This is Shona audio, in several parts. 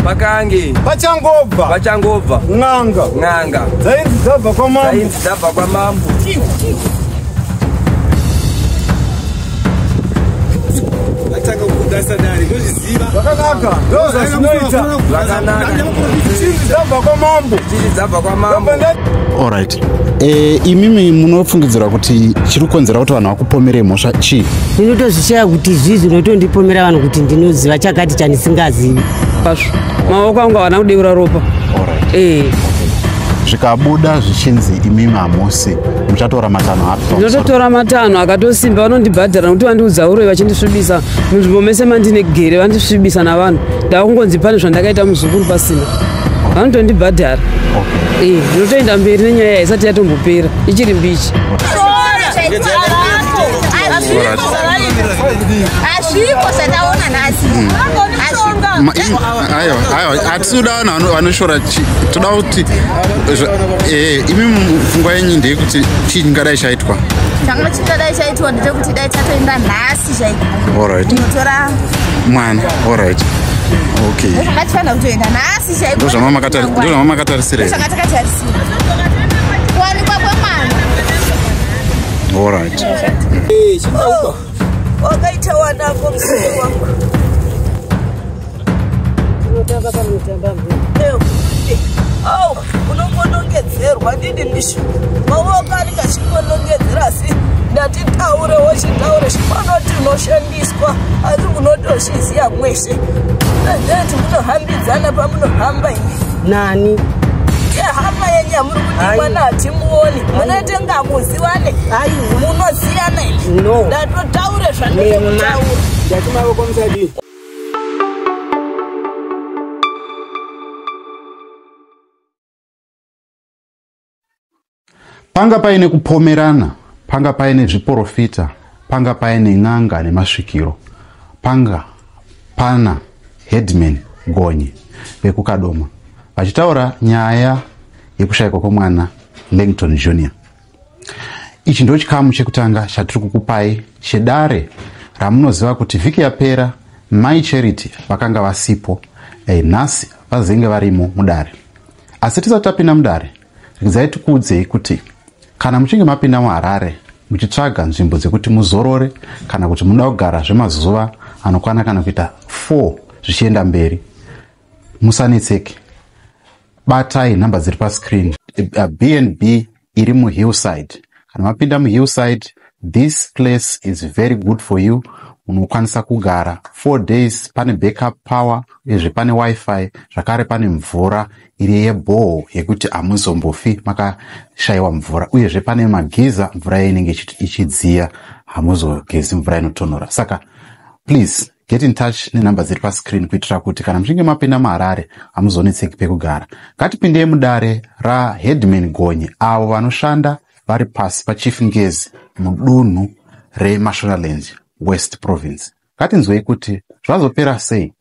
Pakange pachangobva pachangobva n'anga n'anga dzainzi dzabva kwamambo dzainzi dzabva kwamambo. Atanga kudasa dare ndozviziva. Zvakanaka, ndozvazvinoita. Zvakanaka. Chinzi dzabva kwamambo. Chinzi dzabva kwamambo. Alright. Imimi munofungidzira kuti chiri kukonzera kuti vanhu vakupomerei mhosva chii? Ndinotozvishaya kuti izvi zvinotondipomera vanhu kuti ndinoziva chakati chandisingazivi. Pazvo maoko angu havana kudeura ropa. Alright. Zvikabuda zvichinzi imimi hamusi, muchatora matanho api? Ndinototora matanho akatosimba. Vanondibhadhara nekuti vandiudza uroyi vachindisvibisa munzvimbo mese mandinegere, vandisvibisa navanhu. Ndava kungonzi pane zvandakaita muzukuru pasina, vanotondibhadhara. Ndinotoenda mberi nenyaya isati yatombopera, ichiri mbichi. Hazviko zvataona nhasi. Aiwa, aiwa, hatisi kuda vanhu vanoshora. Toda kuti imi pfungwa yenyu ndeyekuti chii chingadai chaitwa? Changa chingadai chaitwa ndechekuti dai tatoenda nhasi chaiko Alright. kunotora mwana. Alright, okay. Zvanga tifanira kutoenda nhasi chaiko. Ndozvamamakatarisira here? Zvanga takatarisira kuwanikwa kwemwana. Alright. Wakaita wanako msoro wangu. Tinotamba panotamba mvura. Au unongonongedzerwa ndidi ndisho maoko anenge achingonongedzera, asi ndati taure wochitaure chipanoti unoshandiswa, asi unotozviziva mweshe azeti munohambidzana pamunohamba imi. Nani? Hama yenyu yamuri kuti mwana hatimuoni, munoite ngamuziwane, munoziyana imi. No. Ndatotaure zvandinotaura. Ndati mavoko musadii. Panga paine kupomerana, panga paine zviprofita, panga paine n'anga nemasvikiro, panga pana headman Gonye vekuKadoma vachitaura nyaya yekushayikwa kwemwana Langton Junior. Ichi ndo chikamu chekutanga chatiri kukupai chedare ramunoziva kuti vhiki yapera Mai Charity vakanga vasipo. Nhasi vazenge varimo mudare. Asi tisati tapinda mudare, regai tikuudzei kuti kana muchinge mapinda muHarare muchitsvaga nzvimbo dzekuti muzorore, kana kuti munoda kugara zvemazuva anokwana kana kuita 4 zvichienda mberi, musanetseke, batai nhamba dziri pascreen. BnB iri muHillside. Kana mapinda muHillside, this place is very good for you. Unokwanisa kugara 4 days. Pane backup power, uyezve pane WiFi, zvakare pane mvura iri yebhoho yekuti hamuzombofi makashayiwa mvura, uyezve pane magiza, mvura inenge ichidziya, hamuzogezi mvura inotonhora. Saka please get in touch nenhamba dziri pascreen kuitira kuti kana muchinge mapinda muHarare hamuzonetseki pekugara. Ngatipindei mudare raheadman Gonye, avo vanoshanda vari pasi paChief Ngezi mudunhu reMashonaland West Province. Ngatinzwei kuti zvazopera sei.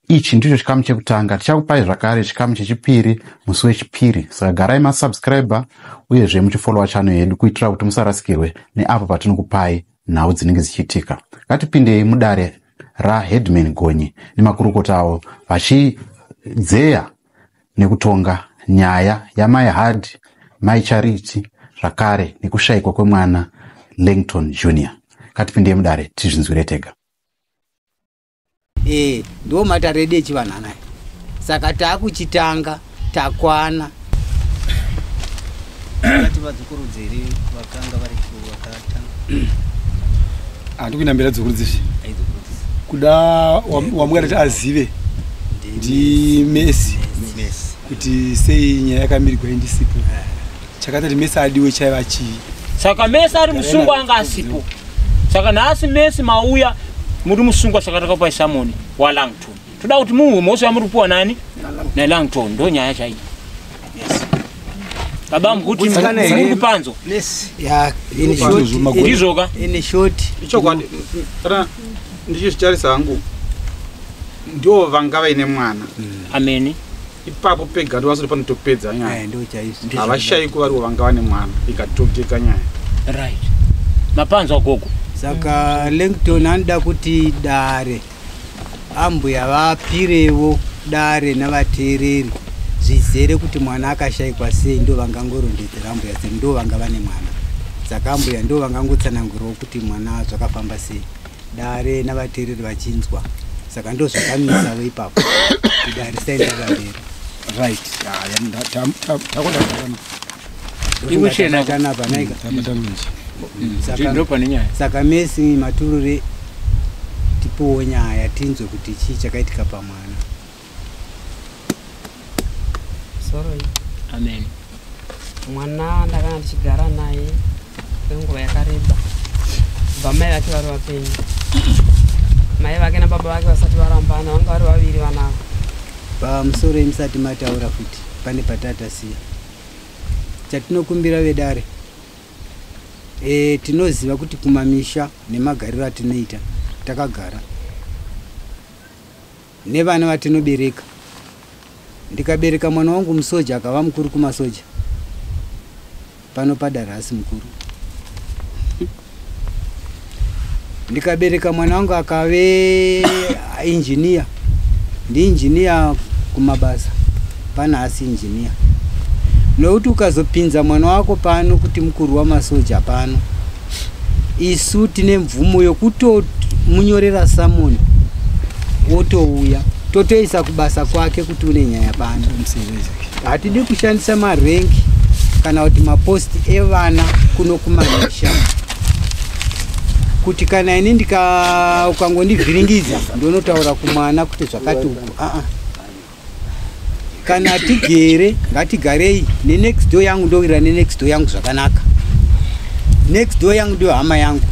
Ichi ndicho chikamu chekutanga. Tichakupai zvakare chikamu chechipiri musi wechipiri. Saka garai masubscriber uyezve muchifollowa channel yedu kuitira kuti musarasikirwe neapo patinokupai nhau dzinenge dzichiitika. Ngatipindei mudare raheadman Gonye nemakurukota avo vachidzeya nekutonga nyaya yamai Hard, Mai Charity, zvakare nekushayikwa kwemwana Langton Junior. Ngatipindei mudare tizvinzwire tega. Ndo matare edu echivanhu anaya, saka taakuchitanga takwana. Vati vadzokorodze vakanga vari vakatanga. Handikuenda mberi adzokorodze. Aidzokorodze. Kuda wamungada azive ndimesi kuti sei nyaya yakamirigwa indisipo, chakaita kuti Mesi adiwe chaiva chii? Saka Mesi ari musungwa, anga asipo. Saka nhasi Mesi mauya muri musungwa, saka takapai summon waLangton. Toda kuti muhwe mhosva yamuri kupiwa nani? NaLangton. Ndo nyaya chaiyo. Yes baba, mukuti muri kupanzwa. Ya, in short, Ndizvoka? in short. Ichokwadi, kana ndichizvitarisa hangu, ndivo vanga vaine mwana. Ameni. Ipapo pega ndovasoti panotopedza nyaya. Ndo chaizvo. Havashayiki varivo vanga vane mwana, ikatongeka nyaya. Right, mapanzwa gogo. Saka Langton anoda kuti dare ambuya vapirewo. dare navateereri zvizere kuti mwana akashayikwa sei, ndo vangangorondedzera ambuya sei, ndo vanga vane mwana. Saka ambuya ndo vangangotsanangurawo kuti mwana zvakafamba sei, dare navateereri vachinzwa. Saka ndo zvakamisawo ipapo kuti dare risaenderera mberi. Right. Takoda. Ikuchena. Tanapa naika. Ndo pane nyaya. Saka mesi maturure tipuwo nyaya tinzwe kuti chii chakaitika pamwana. Sorry. Amen. Mwana ndakanga ndichigara naye kwenguva yakareba kubva mai vake vari vapenyu. Mai vake nababa vake vasati varambana, vanga vari vaviri vanavo. Pamusoro imusati mataura futi pane patatasiya chatinokumbira vedare. Tinoziva kuti kumamisha nemagariro atinoita takagara nevana vatinobereka. Ndikabereka mwana wangu musoja akava mukuru kumasoja pano padare asi mukuru. Ndikabereka mwana wangu akave injiniya, ndiinjiniya kumabasa pana asi injiniya. Nokuti ukazopinza mwana wako pano kuti mukuru wamasoja pano, isu tine mvumo yokutomunyorera samoni otouya totoisa kubasa kwake kuti une nyaya pano. Hatidi kushandisa marengi kana kuti maposti evana kuno kumamisha, kuti kana ini ukangondivhiringidza ndonotaura kumwana kuti zvakati uku. Kana tigere ngatigarei nenext door yangu, ndowira nenext door yangu zvakanaka. Next door yangu ndiyo hama yangu.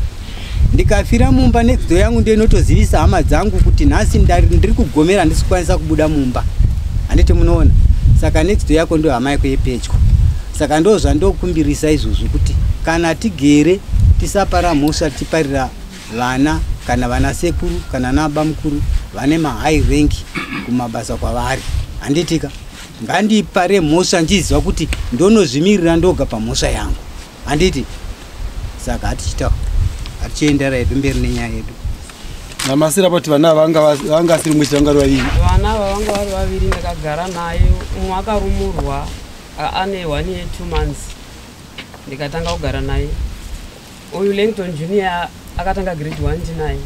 Ndikafira mumba next door yangu ndiyo inotozivisa hama dzangu kuti nhasi ndiri kugomera, handisi kukwanisa kubuda mumba. Handiti munoona? Saka next door yako ndiyo hama yako yepedyo. Saka ndo zvandokumbirisa izvozvo kuti kana tigere tisapara mhosva tichiparira vana kana vana sekuru kana nababa mukuru vane mahigh rank kumabasa kwavari. Handitika ngandipare mhosva ndichiziva kuti ndonozvimirira ndoga pamhosva yangu. Handiti? Saka hatichiendera hedu mberi nenyaya yedu. Namasira pati vana vanga asiri mumwe chete, vanga vari vaviri. Vana ava vanga vari vaviri, ndakagara naye. Umwe akarumurwa ane 1 year 2 months, ndikatanga kugara naye. Uyu Langton Junior akatanga grade 1 ndinaye.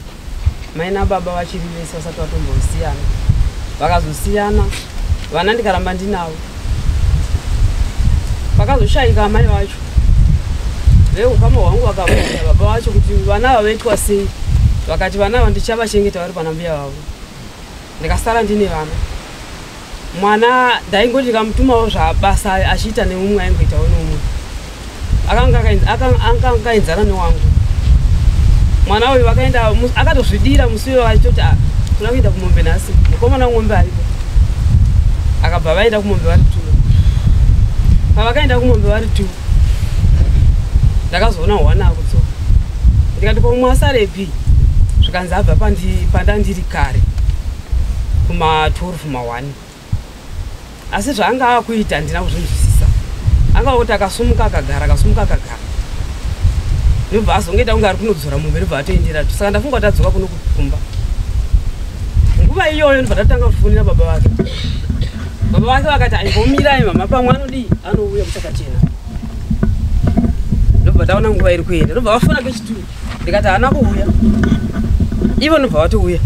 Mai nababa vachiri vese vasati vatombosiyana. Vakazosiyana vana ndikaramba ndinavo. Pakazoshayika mai vacho, veukama hwangu vakabvunza baba vacho kuti vana ava vaitwa sei. Vakati vana ava ndichavachengeta vari pana mbuya vavo. Ndikasara ndine vana. Mwana ndaingoti ndikamutumawo zvabasa achiita neumwe aingoitawo neumwe. Akanga akaenzana newangu. Mwana uyu vakaenda akatozvidira musi uyo achitoti toda kuenda kumombe nhasi, mukomana wemombe aripo. Akabva vaenda kumombe vari 2. Pavakaenda kumombe vari 2, ndakazoona hwana akudzoka. Ndikati ko umwe asarepi? Zvikanzi abva pandandiri kare kuma 12 ma 1. Asi zvaanga akuita handina kuzvinzwisisa. Anga kuti akasumuka akagara, akasumuka akagara. Ndobva azongoita kunge ari kunodzora mombe, ndobva atoendera. Saka ndafunga kuti adzoka kuno kumba. Nguva iyoyo ndobva ndatanga kufonera baba vake. Baba vake vakati aimbomirayi mama, pamwe anodii anouya kuchakachena. Ndobva ndaona nguva iri kuenda, ndobva vafona kechituru. Ndikati haana kuuya. Ivo ndobva vatouya.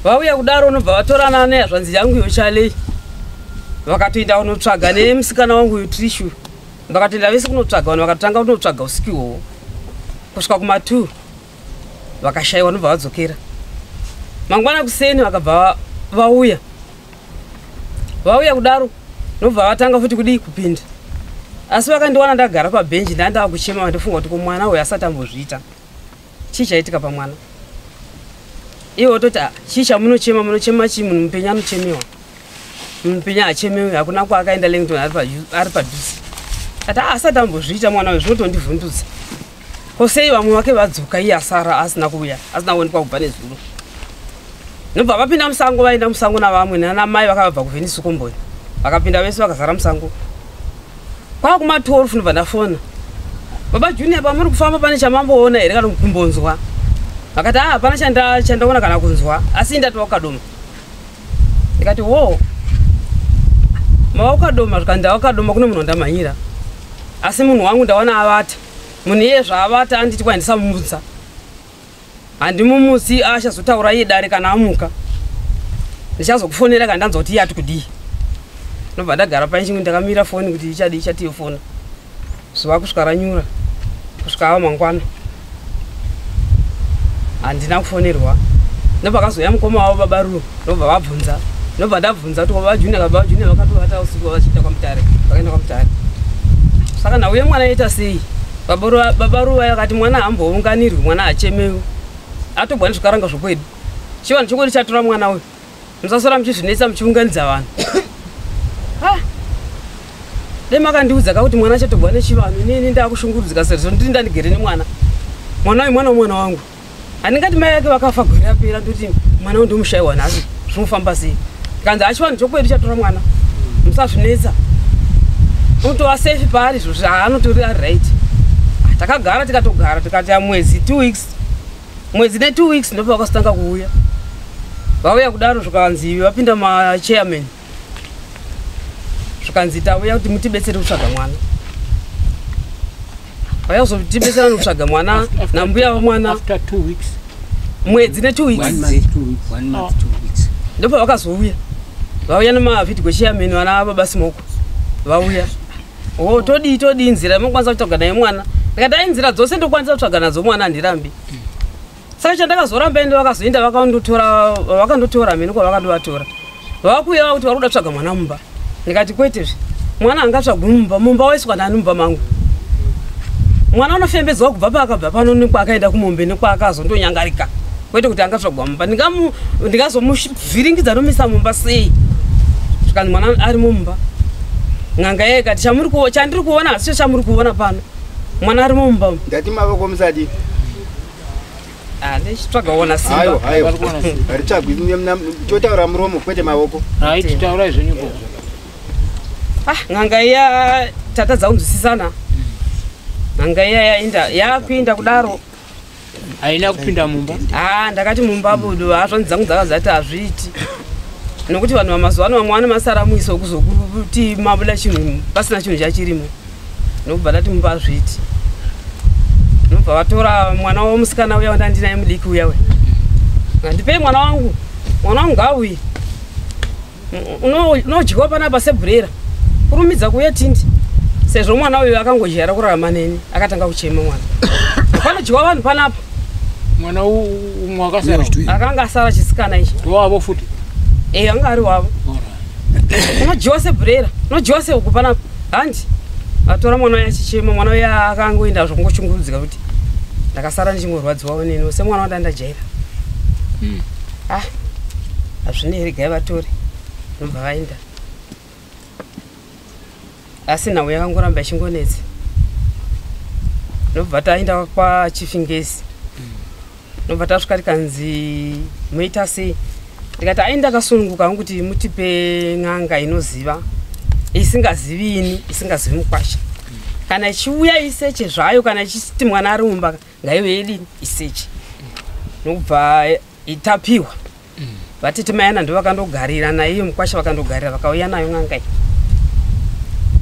Vauya kudaro ndobva vatorana nehazvanzi yangu yoChalei. Vakatoenda kunotsvaga nemusikana wangu uyu Trishu. Vakatoenda vese kunotsvaga, vanhu vakatanga kunotsvaga usiku ihwohwo kusvika kuma 2. Vakashayiwa ndobva vadzokera. Mangwana kuseni vakabva vauya. Vauya kudaro ndobva vatanga futi kudii kupinda. Asi vakandiwana ndagara pabhenji, ndanga kuchema, ndofunga kuti mwana uyu asati ambozviita. Chii chaitika pamwana? Iwe wototi chii chamunochema, munochema chii? Munhu mupenyu anochemewa. Munhu mupenyu hachemewi, hakuna kwaakaenda Langton ari padhuze. Ati asati ambozviita mwana uyu, zvinotondivhundutsa. Ko sei vamwe vake vadzoka iye asara asina kuuya, asina kuonekwa kubva nezuro. Ndobva vapinda musango, vaenda musango navamwe nana mai vakabva kuVenice Komboni. Vakapinda vese vakazara musango. Kwakuma 12 ndobva ndafona. Baba Junior, pamuri kufamba pane chamamboona here kana kumbonzwa? Vakati hapana chandaona kana kunzwa, asi ndati wakadoma. Ndikati wo mawakadoma. Zvikanzi awakadoma kune munhu wandamhanyira, asi munhu wangu ndawana avata. Munhu iye zvaavata anditi kwai ndisamumutsa, handimumutsi, achazotaura iye dare kana amuka. Ndichazokufonera kana ndanzwa kuti iye ati kudii. Ndobva ndagara painchimwe ndakamira foni kuti ichadii, ichati yofona zuva kusvika ranyura, kusvika ava mangwana handina kufonerwa. Ndopakazouya mukoma wavo baba Ruo, ndobva vabvunza, ndobva ndabvunza kuti baba Junior, baba Junior vakatovata usiku vachiita kwaMutare, vakaenda kwaMutare. Saka nauye mwana aita sei? Baba Ruo vakati mwana haambounganirwi, mwana hachemewi, atobwa nezvikaranga zvokwedu. Chivanhu chokwedu chatora mwana uyu, musasora muchizvinetsa muchiunganidza vanhu. Dai makandiudza ka kuti mwana achatobwa nechivanhu, inini ndakushungurudzika sezvo ndiri ndandigere nemwana. Mwana uyu mwana womwana wangu, handingati mai ake vakafa gore rapera ndoti mwana uyu ndomushayiwa nhasi, zvinofamba sei? Kanzi achivanhu chokwedu chatora mwana, musazvinetsa, unotova safe paari izvozvi, haanotori ari right. Takagara tikatogara tikati mwedzi 2 weeks, mwedzi ne2 weeks ndopa vakazotanga kuuya. Vauya kudaro zvikanzi vapinda machairman, zvikanzi tauya kuti mutibetsere kutsvaga mwana. Vauya kuzotibetsera nekutsvaga mwana nambuya vamwana. After 2 weeks? Mwedzi ne2 weeks. 1 month, 2 weeks. 1 month, 2 weeks. Ndopa vakazouya, vauya nemavhidhio chairman, vana baba Simoko vauya. O todii, todii, nzira yamunokwanisa kutsvaga naye mwana? Ndikati ai, nzira dzose ndokwanisa kutsvaga nadzo mwana, handirambi. Saka chandakazoramba ende vakazoenda vakandotora, vakandotora mhene kwavakandovatora, vakuuya vakuti vari kuda kutsvaga mwana mumba. Ndikati kwetezve, mwana angatsvagwi mumba? Mumba waiswa nani? Mumba mangu mwana unofembedzwa kubva paakabva pano nekwaakaenda kumombe nekwaakazondonyangarika, kwete kuti angatsvagwa mumba. Ndingazomuvhiringidza nomisa mumba sei? Zvikanzi mwana ari mumba. N'anga iye ikati chandiri kuona hasicho chamuri kuona pano, mwana ari mumba. Ndati mavoko musadi. Ndichitsvaga ona simba. Aiwa, aiwa, haritsvagwi, totaura muromo kwete mavoko. Right, taurai zvenyu gogo. Ah, n'anga iya tatadza kunzwisisana. N'anga iya yaenda, yakuinda kudaro. Haina kupinda mumba? Ah, ndakati mumba budu, hazvanzi dzangu dzakazati hazviiti, nokuti vanhu vamazuva ano vamwe vane masaramuiso okuzokuti mabuda chinhu pasina chinhu chachirimo. Nokubva ndati mumba hazviiti. Nobva vatora mwana wavo musikana uya wandandinaye mudiki uya uya. Ndipei mwana wangu, mwana wangu ngaauye. Unodyiwa panapa sebhurera, kurumidza kuuya tindi, sezvo mwana uyu akangodyara kurarama neni. Akatanga kuchema mwana, panodyiwa vanhu panapa. Mwana umwe akasara? Akanga asara chisikana ichi. Wavo futi? E, anga ari wavo. Unodyiwa sebhurera, unodyiwa sehuku panapa, handi. Vatora mwana uyu achichema. Mwana uyu akangoenda zvokungoshungurudzika kuti ndakasara ndichingorwadziwawo neni semwana wandandajaira. Ah, hazvinei, regai vatore. Nobva vaenda, asi nhau yakangoramba ichingonetsa. Nobva taenda kwaChief Ngezi, nobva tasvika tikanzi moita sei? Ndikati ai, ndakasununguka hangu kuti mutipe n'anga inoziva, isingazivi ini, isingazivi mukwasha. Kana ichiuya iseche zvayo, kana ichiti mwana ari mumba ngaive yedini, iseche. Nokubva itapiwa vatete mayana, ndo vakandogarira naiyo mukwasha, vakandogarira, vakauya nayo n'anga iyi.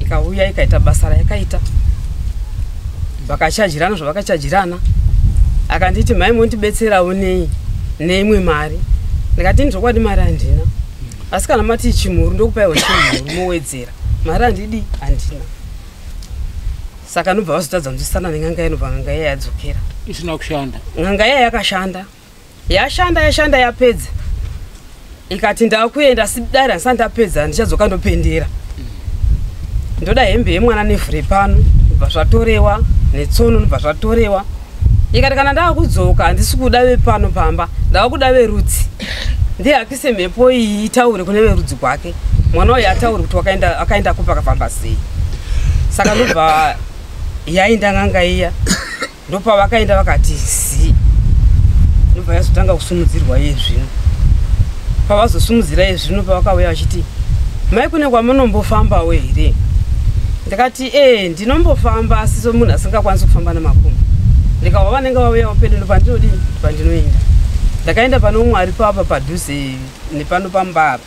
Ikauya ikaita basa rayakaita, vakachajirana zvavakachajirana. Akanditi mai mondibetserawo nei neimwe mari? Ndikati zvokwadi mari handina, asi kana mati chimhuru ndokupaiwo chimhuru, mowedzera mari, handidi, handina. Saka nobva vazotadza kunzwisisana nen'anga inobva n'anga iya yadzokera. Isina kushanda? N'anga iya yakashanda, yashanda, yashanda, yapedza, ikati ndakuenda, asi dare handisati ndapedza, ndichadzoka ndopendera. Ndoda hembe yemwana nevhu repano. Ndobva zvatorewa, netsono ndobva zvatorewa. Ikati kana ndava kudzoka handisi kuda vepano pamba, ndava kuda verudzi, ndihakise mhepo iyi itaure kune verudzi gwake, mwana uyu ataure kuti wakaenda, akaenda kupi, akafamba sei. Saka ndobva yaenda n'anga iya, ndopavakaenda vakati zi, ndobva yazotanga kusumudzirwa iye zvino. Pavazosumudzira iye zvino, pavakauya vachiti mai kune kwamunombofambawo here? Ndikati e, ndinombofamba, asi somunhu asingakwanisi kufamba nemakumbo. Ndikahwa vanenge vauyawo pedo, ndopandinodini, pandinoenda. Ndakaenda pane umwe ari papa padhuze nepano pamba apa.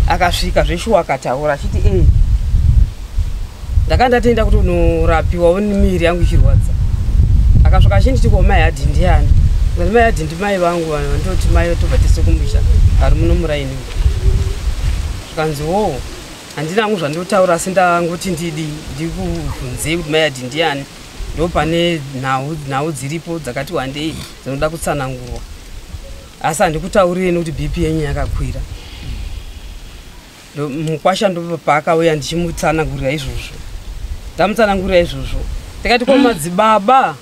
Akasvika zveshuwa akataura achiti e ndakanga ndatoenda kuti unorapiwawo miri yangu ichirwadza. Akasvika achinditi ko mai Hadhi ndiani? Ndikati mai Hadhi ndimai vangu, vanhu vandoti mai tobva tese kumusha vari muno muraini. Zvikanzi wo handina hangu zvandotaura, asi ndangoti ndidi ndikubvunzei kuti mai Hadhi ndiani, ndo pane nhau dziripo dzakati wandei dzinoda kutsanangurwa, asi handikutaurire nekuti BP yenyu yakakwira. Mukwasha ndo paakauya ndichimutsanangurira izvozvo, ndamutsanangurira izvozvo tikati ko madzibaba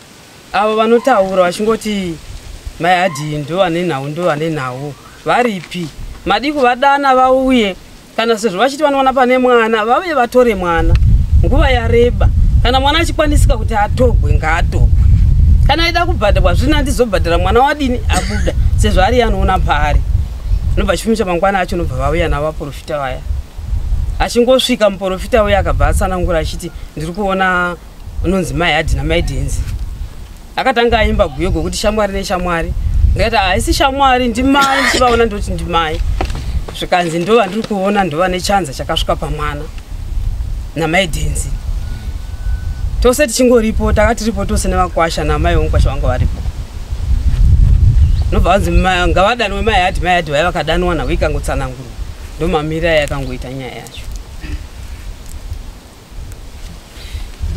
avo vanotaura vachingoti mai Hadhi ndo vane nhau, ndo vane nhau, varipi? Madi kuvadana vauye, kana sezvo vachiti vanoona pane mwana, vauye vatore mwana. Nguva yareba, kana mwana achikwanisika kuti atogwe ngaatogwe, kana aida kubhadharwa zvino handizobhadhara mwana wadini abuda, sezvo ari anoona paari. Nobva chifumi chamangwana acho nobva vauya navo vaprofita vaya. Achingosvika muprofita uya akabva atsanangura achiti ndiri kuona unonzi mai Hadhi namai Dhenzi. Akatanga aimba guyo gokuti shamwari neshamwari. Ndikati haisi shamwari, ndimai, ndichivaona ndoti ndimai. Zvikanzi ndo vandiri kuona ndo vane chanza chakasvika pamwana namai Dhenzi. Tose tichingoripo, takatiripo tose nevakwasha namai vomukwasha vanga varipo. Nobva vanzi ngavadanwe mai Hadhi, mai Hadhi vaya vakadanwa navo ikangotsanangurwa. Ndo mamiriro ayakangoita nyaya yacho.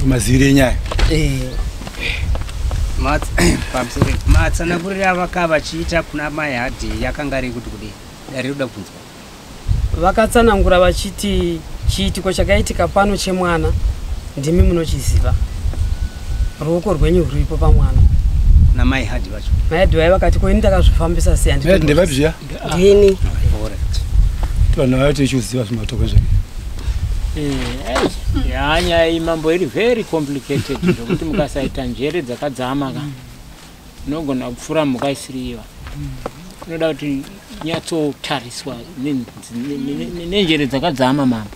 Maziviro enyaya. Matsananguriro avaka vachiita kuna mai Hadhi yakanga iri kuti kudii? Dare roda kunzwa. Vakatsanangura vachiti chiitiko chakaitika pano chemwana ndimi munochiziva, ruoko rwenyu ruripo pamwana. Namai Hadhi vacho. Mai Hadhi vaya vakati ko ini ndakazvifambisa sei? Mai Hadhi ndevapi zviya? Ndini. Vanhu vaya tichiziva zvimatoko zvake. Nyaya iyi mambo iri very complicated zvokuti mukasaita njere dzakadzama ka unogona kupfura mhuka isiri iva. Inoda kuti nyatsotariswa nenjere dzakadzama mambo.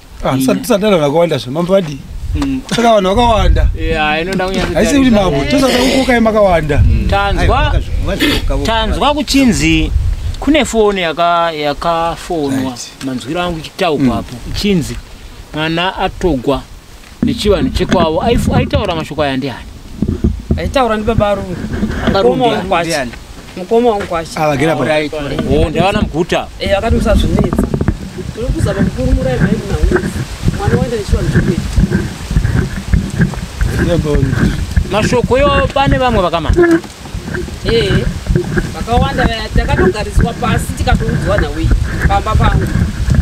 Tisadana vakawanda zve mambo vadii? Saka vanhu vakawanda. Inoda kunyatsotariswa. Haisi kuti mambo tosada kukokai makawanda. Tanzwa kuchinzi kune foni yakafonwa manzwiro angu ichitaurwa apo ichinzi mwana atogwa nechivanhu chekwavo. Aitaura mashoko aya ndiani? Aitaura ndi baba Arungu. Mukoma wangu kwachi. Avagera pa. Oh, ndavana muguta. Akati musazvinetsa. Tiri kuzama kukurumura imwe nhau. Mwana waenda nechivanhu chekwedu. Mashoko yo pane vamwe vakamana. Vakawanda vaya takatogariswa pasi tikatoudzwa nhau iyi pamba pangu.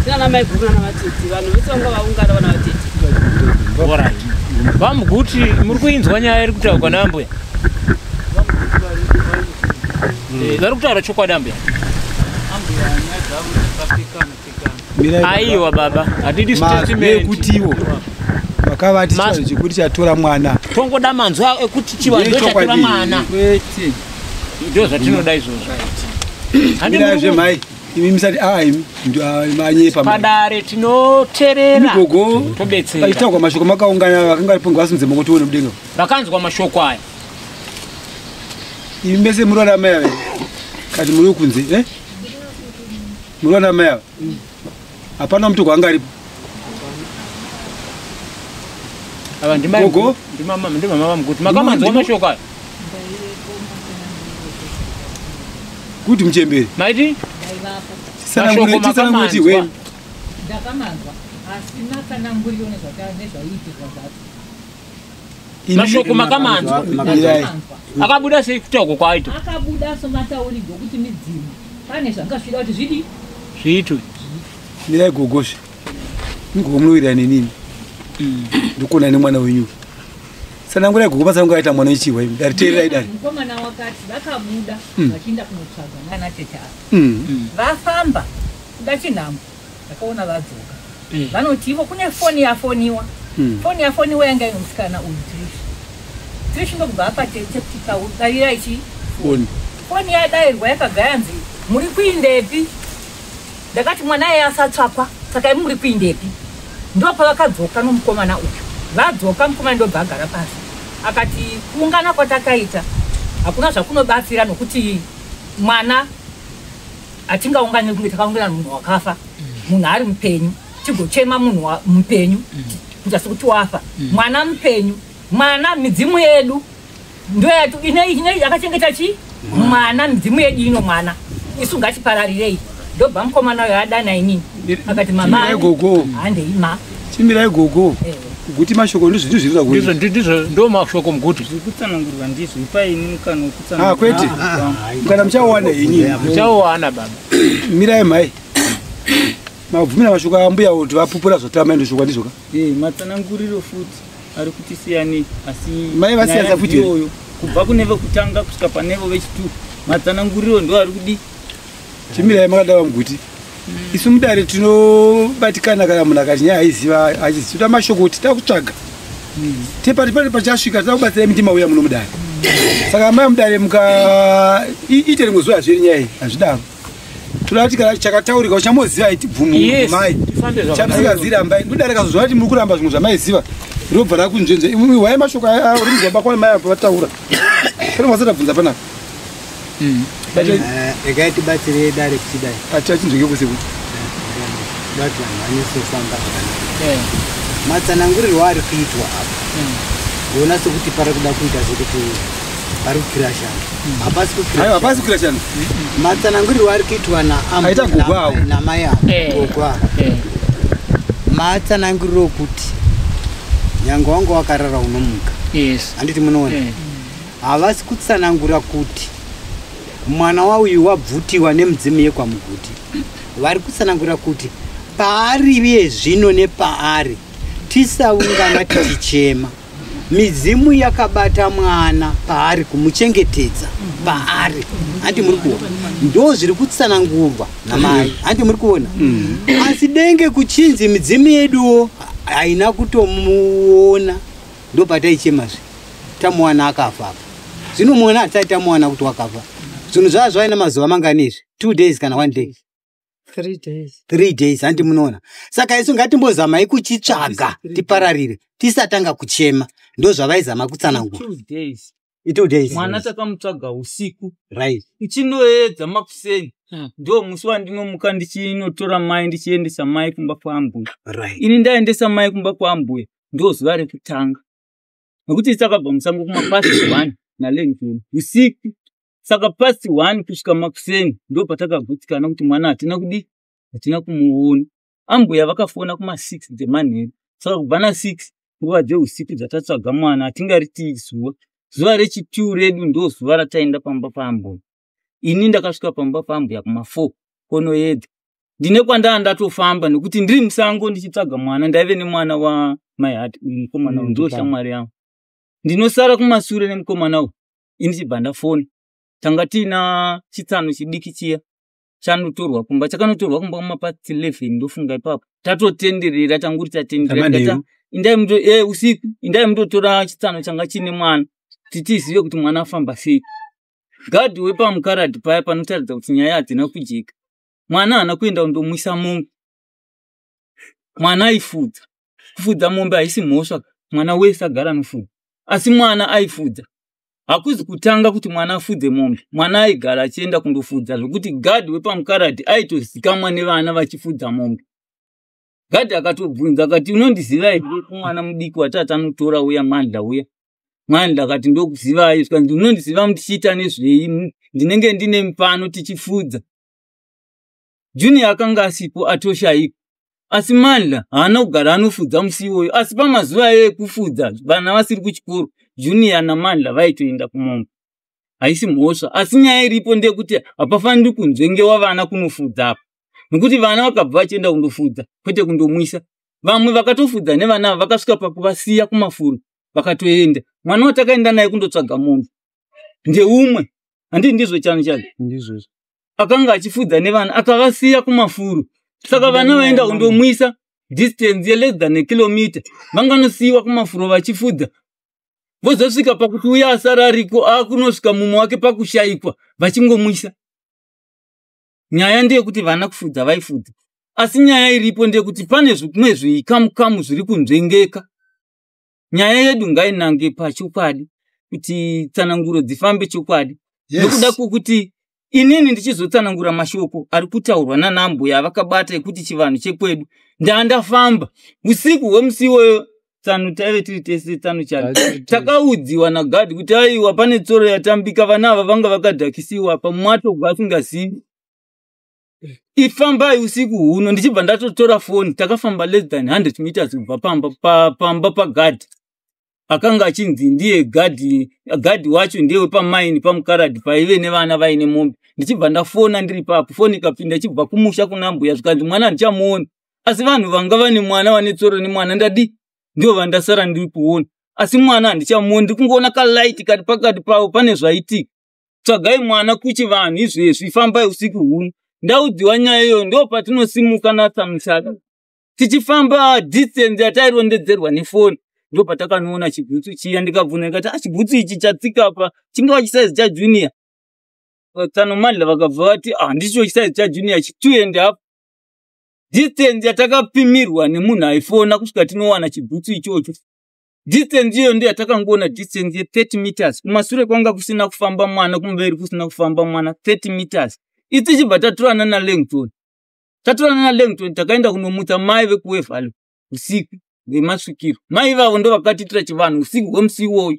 Tina mai guru nana vatete, vanhu vese vanga vaungana vana vatete. Alright. Vamuguti muri kuinzwa nyaya iri kutaurwa nambuya? Vari kutaura chokwadi ambuya? Aiwa baba, hatidi statement. Kutiwo vakavati chivanhu chekuti chatora mwana. Tongoda manzwa ekuti chivanhu chatora mwana. Ndizvo zvatinoda izvozvo. Handi mai. Imi musati imi manyepa. Padare tinoterera. Gogo tobetsera. Paitaurwa mashoko makaungana vakanga varipo ngavasimudze maoko tione mudenga. Vakanzwa mashoko aya. Imi mese muri vana mai ava. Kati muri kunze, Muri vana mai ava. Hapana mutoko anga aripo. Ava ndimai Gogo? Ndimama vamuguti. Makamanzwa mashoko aya. Kuti muchembere. Maiti? Tsanangure weni. Ndakamanzwa asi matsananguriro nezvaiitirwa zvacho. Mashoko makamanzwa. Akabuda sei kutaurwa kwaito? Akabuda somataurirwo kuti midzimu pane zvanga zvichida kuti zvidi zviitwe. Mirai gogoshe. Gogo munowirirana nenini. Ndikuona nemwana wenyu. Tsanangurai gogo patsanangura aita mwana wechiwa imi. Dare teererai dare. Mukomana wakati vakabuda vachienda kunotsvaga nana tete ava. Vafamba kuda chinhambo vakaona vadzoka. Vanoti ivo kune foni yafoniwa. Foni yafoniwa yanga ine musikana uyu Trish. Trish ndokubva apa tete kuti daira ichi foni. Foni yadairwa yakabva yanzi muri kuindepi? Ndakati mwana iye asatsvakwa saka imi muri kuindepi? Ndopavakadzoka nomukomana uyu. Vadzoka mukomana ndobva agara pasi. Akati kuungana kwatakaita hakuna zvakunobatsira nokuti mwana hatingaungani kunge takaungana munhu wakafa. Munhu ari mupenyu, tigochema munhu mupenyu, kuita sekuti wafa. Mwana mupenyu, mwana midzimu yedu ndoyatu ine yakachengeta chi mwana, midzimu yedu ino mwana, isu ngatipararirei. Ndobva mukomana uyo adana inini akati, mama, Chimirai gogo. Handei ma. Chimirai gogo. Guti mashoko ndizvo Ndizvo, ndizvo, ndo mashoko muguti. Kutsanangurwa ndizvo, ipai ini mukana. Ah, kwete, kana muchawana henyu. Muchawana baba. Mirai mai. Mabvumira mashoko ambuya kuti vapupura zvotama ndosvokwa ndizvoka. Matsananguriro futi ari kuti siyanei, asi Mai vasiyanisa nyaya futi here? ndiyoyo. Kubva kune vekutanga kusvika panevo vechitu, matsananguriro ndo ari kudi. Chimirai makadava muguti. Isu mudare tinobatikana kana munhu akati nyaya aiziva achiziva mashoko kuti takutsvaga. Tepati pane pachasvika takubatsirai mitima uya muno mudare. Saka mai mudare muka ite rimwe zuva zveri nyaya iyi hazvidaro. Toda kuti kana chakataurika uchamoziva iti bvumo Yes, mai. tifambe zvakanaka. Chamusingaziri ambai ndodare kazozva kuti muri kuramba zvimwe zvamaiziva. Robva rakunzvenze. Imwe wai mashoko arimizwa bakwa mai apo vataura. Pane wasati abvunza panapa. Regai tibatsire dare kuchidai. Achinzwike kuse kuti. Dati vanhu vanyatsofamba zvakanaka. Matsanangurirwo ari kuitwa apa, ndoona sekuti pari kuda kuita sekuti pari kukirashana. Hapasi. Aiwa, hapasi kukirashana. Matsanangurirwo ari kuitwa Aita gogo avo. Namai avo, gogo avo, matsananguriro okuti nyange wanga wakarara unomuka. Handiti munoona? Havasi kutsanangura kuti mwana wauyu wabvutiwa nemudzimu yekwamuguti. Vari kutsanangura kuti paari iye zvino nepaari tisaungana tichichema, midzimu yakabata mwana paari kumuchengetedza paari. Handi muri kuona? Ndo zviri kutsanangurwa namai, handi muri kuona? Asi denge kuchinzi midzimu yeduwo haina kutomuona, ndo pataichemazve tamuwana akafa apa. Zvino muona hatisati tamuwana kuti wakafa. Zvinhu zvaa zvaina mazuva mangani izvi? 2 days kana one day? 3 days. 3 days, handi munoona? Saka isu ngatimbozamai kuchitsvaga tipararire tisatanga kuchema. Ndo zvavaizama kutsanangura. 2 days. I2 days. Mwana takamutsvaga usiku. Ichinoedza makuseni ndo musi wandinomuka ndichinotora mai, ndichiendesa mai kumba kwaambuya. Ini ndaendesa mai kumba kwaambuya, ndo zuva rekutanga, nekuti takabva musango kumapast 1 naLangton usiku. Saka past 1 kusvika makuseni ndo patakagutsikana kuti mwana hatina kudi, hatina kumuona. Ambuya vakafona kuma6 dzemanheru. Saka kubva na6 nguva dzeusiku dzatatsvaga mwana, hatingariti zuva rechi2 redu ndo zuva rataenda pamba paambuya. Ini ndakasvika pamba paambuya kuma4 konoedza. Ndine kwandaa ndatofamba nekuti ndiri musango ndichitsvaga mwana. Ndaive nemwana wamai uyu mukomana uyu, ndo shamwari yangu. Ndinosara kumasure nemukomana uyu, ini chibva ndafona. Tanga tiina chitsano chidiki chiya chanotorwa kumba, chakanotorwa kumba kumapast 11 ndofunga ipapo. Tatotenderera, tanguri tatenderera. Manheru. Indai muto usiku, indai mundotora chitsano changa chine mwana titizive kuti mwana afamba sei. Gadhi wepamukaradhi paya panotaridza kuti nyaya hadzina kujeka. Mwana haana kuenda kundomwisa mombe, mwana aifudza. Kufudza mombe haisi mhosva, mwana wese agara anofudza, asi mwana aifudza. Hakuzi kutanga kuti mwana afudze mombe. Mwana aigara achienda kundofudza, zvokuti gadhi wepamukaradhi aitozikamwa nevana vachifudza mombe. Gadhi akatobvunza akati, "Unondiziva here?" Kumwana mudiki watati anotora uya, Mandla uya. Mandla akati, "Ndokuzivai." Zvikanzi, "Unondiziva muchiita nezvei?" "Ndinenge ndine mupano tichifudza." Junior akanga asipo, atoshayika, asi Mandla haana kugara anofudza musi iwoyo. Asi pamazuva ekufudza vana vasiri kuchikoro, Junior naMandla vaitoenda kumombe. Haisi mhosva, asi nyaya iripo ndeyekuti hapafaniri kunzvengewa vana kunofudza apa, nekuti vana vakabva vachienda kundofudza kwete kundomwisa. Vamwe vakatofudza nevana ava vakasvika pakuvasiya kumafuro vakatoenda. Mwana watakaenda naye kundotsvaga mombe ndeumwe, handii? Ndizvo chano chake. Ndizvozvo. Akanga achifudza nevana, akavasiya kumafuro. Saka vana vaenda kundomwisa distance yeless than a kilometer, vanganosiyiwa kumafuro vachifudza, vozosvika pakuti uya asara ariko akunosvika mumwe wake pakushayikwa vachingomwisa. Nyaya ndeyekuti vana kufudza vaifudza, asi nyaya iripo ndeyekuti pane zvimwe zvikamukamu zviri kunzvengeka. Nyaya yedu ngainange pachokwadi kuti tsananguro dzifambe chokwadi. Nokuda kwokuti Inini ndichizotsanangura mashoko ari kutaurwa nanambuya avakabata ekuti chivanhu chekwedu. Ndandafamba usiku hwemusi iwoyo, tsano taive tiri tese, tsano chado takaudziwa nagadhi kuti aiwa, pane tsoro yatambika, vana ava vanga vakadhakisiwa pamwatogwa asingazivi. Ifambai usiku huno. Ndichibva ndatotora foni, takafamba less than 100 meters kubva pamba pamba pagadhi akanga achinzi ndiye gadhi. Gadhi wacho ndiye wepamaini pamukaradhi paive nevana vaine mombe. Ndichibva ndafona ndiri papo, foni ikapinda ichibva kumusha kuna mbuya, zvikanzi mwana handichamuoni, asi vanhu vanga vane mwana vane tsoro nemwana ndadi ndio vandasara ndiri kuona, asi mwana handichamuoni, ndiri kungoona kalight kari pakati pavo, pane zvaitika. Tsvagai mwana kuchivanhu izvezvi, fambai usiku huno. Ndaudziwa nyaya iyoyo, ndo patinosimuka natsamusaka tichifamba distance yatairondedzerwa nefoni, ndo patakanoona chigutsu chiya. Ndikabvunza ndikati, "Ah, chigutsu ichi chatsika apa chingava chisaizi chaJunior?" Tsanomadla vakabva vati, "Ah, ndicho chisaizi chaJunior chi 2.5." Distance yatakapimirwa nemunhu aifona kusvika tinowana chigutsu ichocho, distance iyoyo ndo yatakangoona, distance ye30 meters. Kumasure kwanga kusina kufamba mwana, kumberi kusina kufamba mwana, 30 meters. Isi tichibva tatorana naLangton, tatorana naLangton, takaenda kunomutsa mai vekuWaverley usiku vemasvikiro. Mai ivavo ndo vakatiitira chivanhu usiku hwemusi iwoyo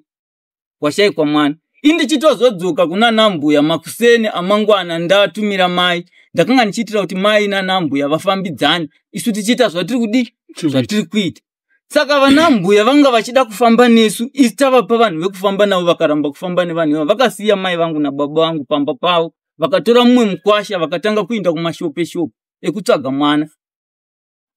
washayikwa mwana. Ini ndichitozodzoka kuna nambuya makuseni amangwana, ndatumira mai, ndakanga ndichiitira kuti mai nanambuya vafambidzane, isu tichiita zvatiri kudi zvatiri kuita. Saka vanambuya vanga vachida kufamba nesu, isi tavapa vanhu vekufamba navo, vakaramba kufamba nevanhu ivavo. Vakasiya mai vangu nababa vangu pamba pavo, vakatora mumwe mukwasha, vakatanga kuinda kumashope shope ekutsvaga mwana,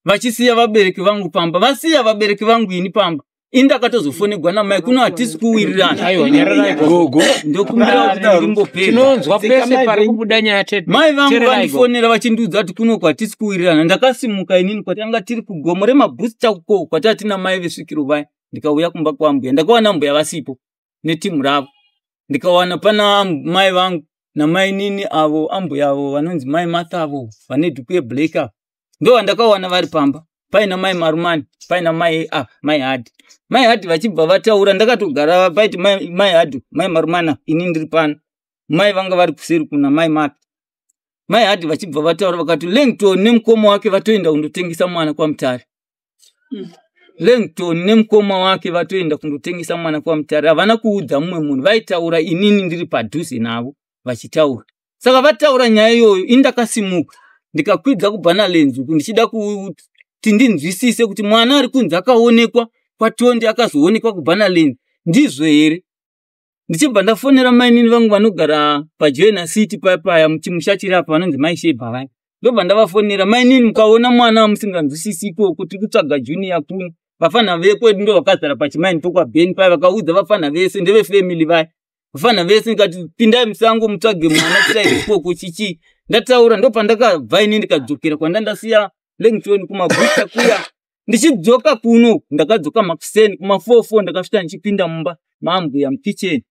vachisiya vabereki vangu pamba, vasiya vabereki vangu ini pamba. Ini ndakatozofonegwa namai kuno, hatisi kuwirirana. Aiwa, nyararai gogo. Ndokumbira kuti ndimbopedza. Tinonzwa pese pari kubuda nyaya tete. Mai vangu Tererai gogo. vandifonera vachindiudza kuti kuno kwatisi kuwirirana. Ndakasimuka inini, kwatanga tiri kugomo remabhusta uko kwatatina mai vesvikiro vaya, ndikauya kumba kwambuya, ndakawana mbuya vasipo netimu ravo, ndikawana pana mai vangu namainini avo, ambuya avo vanonzi mai Martha avo vane dhuku yeblack avo, ndo vandakawana vari pamba, paina mai Marumani, paina mai mai Hadi. Mai Hadi vachibva vataura, ndakatogara paiti mai Hadi, mai Marumana, ini ndiri pano, mai vanga vari kuseri kuna mai Martha. Mai Hadi vachibva vataura vakati Langton nemukoma wake vatoenda kundotengesa mwana kwaMutare. Langton nemukoma wake vatoenda kundotengesa mwana kwaMutare, havana kuudza mumwe munhu, vaitaura inini ndiri padhuze navo vachitaura. Saka vataura nyaya iyoyo, ini ndakasimuka ndikakwidza kubva nalenzi uku ndichida kuti ndinzwisise kuti mwana ari kunzi akaonekwa kwaTonde akazoonekwa kubva nalenzi, ndizvo here? Ndichibva ndafonera mainini vangu vanogara paJoina City paya paya muchimusha chiri apa, vanonzi mai Shebha vaya. Ndobva ndavafonera, "Mainini, mukaona mwana wamusinganzwisisi ikoko, tiri kutsvaga Junior kuno." Vafana vekwedu ndo vakazara pachimaini pokwaBheni paya, vakaudza vafana vese ndevefamily vaya, vafana vese ndikati, "Pindai musango mutsvage mwana kuside ikoko." Chichii ndataura, ndopandakabva ini ndikadzokera kwandandasiya Langton kumaguta kuya. Ndichidzoka kuno, ndakadzoka makuseni kuma44, ndakasvika ndichipinda mumba maambuya mukicheni,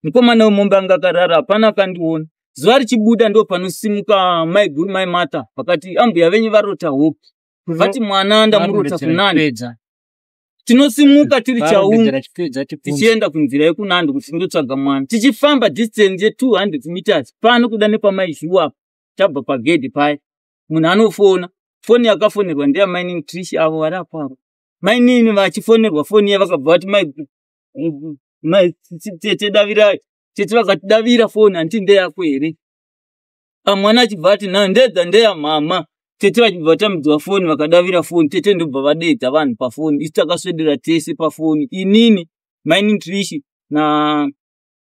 mukomana wemombe anga akarara, hapana akandiona. Zuva richibuda ndo panosimuka mai guru mai Mata, vakati, "Ambuya venyu varota hope, vati mwana ndamurota kunani." Tinosimuka tiri chaungu tichienda kunzira yekunando kuti tindotsvaga mwana. Tichifamba distance ye200 meters pano kuda nepamaiziwa apa, tabva pagedhi paya, munhu anofona. Foni yakafonerwa ndeyamainini Trish avo vari apo avo. Mainini vachifonerwa foni iya, vakabva vati, "Mai tete, davirai." Tete vakati, "Davira foni, handiti ndeyako here?" Mwana achibva ati, "Na ndedza ndeya mama." Tete vachibva vatambidzwa foni, vakadavira foni. Tete ndobva vadedza vanhu pafoni. Isu takaswedera tese pafoni, inini, mainini Trish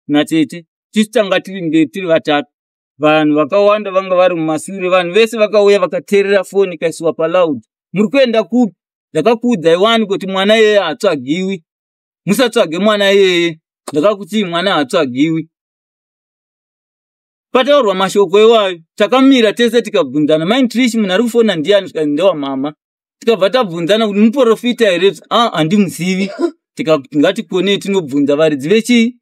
natete, tisu tanga tiri mberi tiri vatatu. Vanhu vakawanda vanga vari mumasure. Vanhu vese vakauya vakateerera, foni ikaisiwa paloud. "Muri kuenda kupi? Ndakakuudzai wani kuti mwana iyeye haatsvagiwi, musatsvage mwana iyeye. Ndakakutii mwana haatsvagiwi." Pataurwa mashoko iwayo, takamira tese tikabvunzana, "Mai Trish, munhu ari kufona ndiani?" Zvikanzi, "Ndewamama." Tikabva tabvunzana kuti, "Muprofita here?" "A, handimuzivi." Tikati, "Ngatikonei tinobvunza varidzi vechii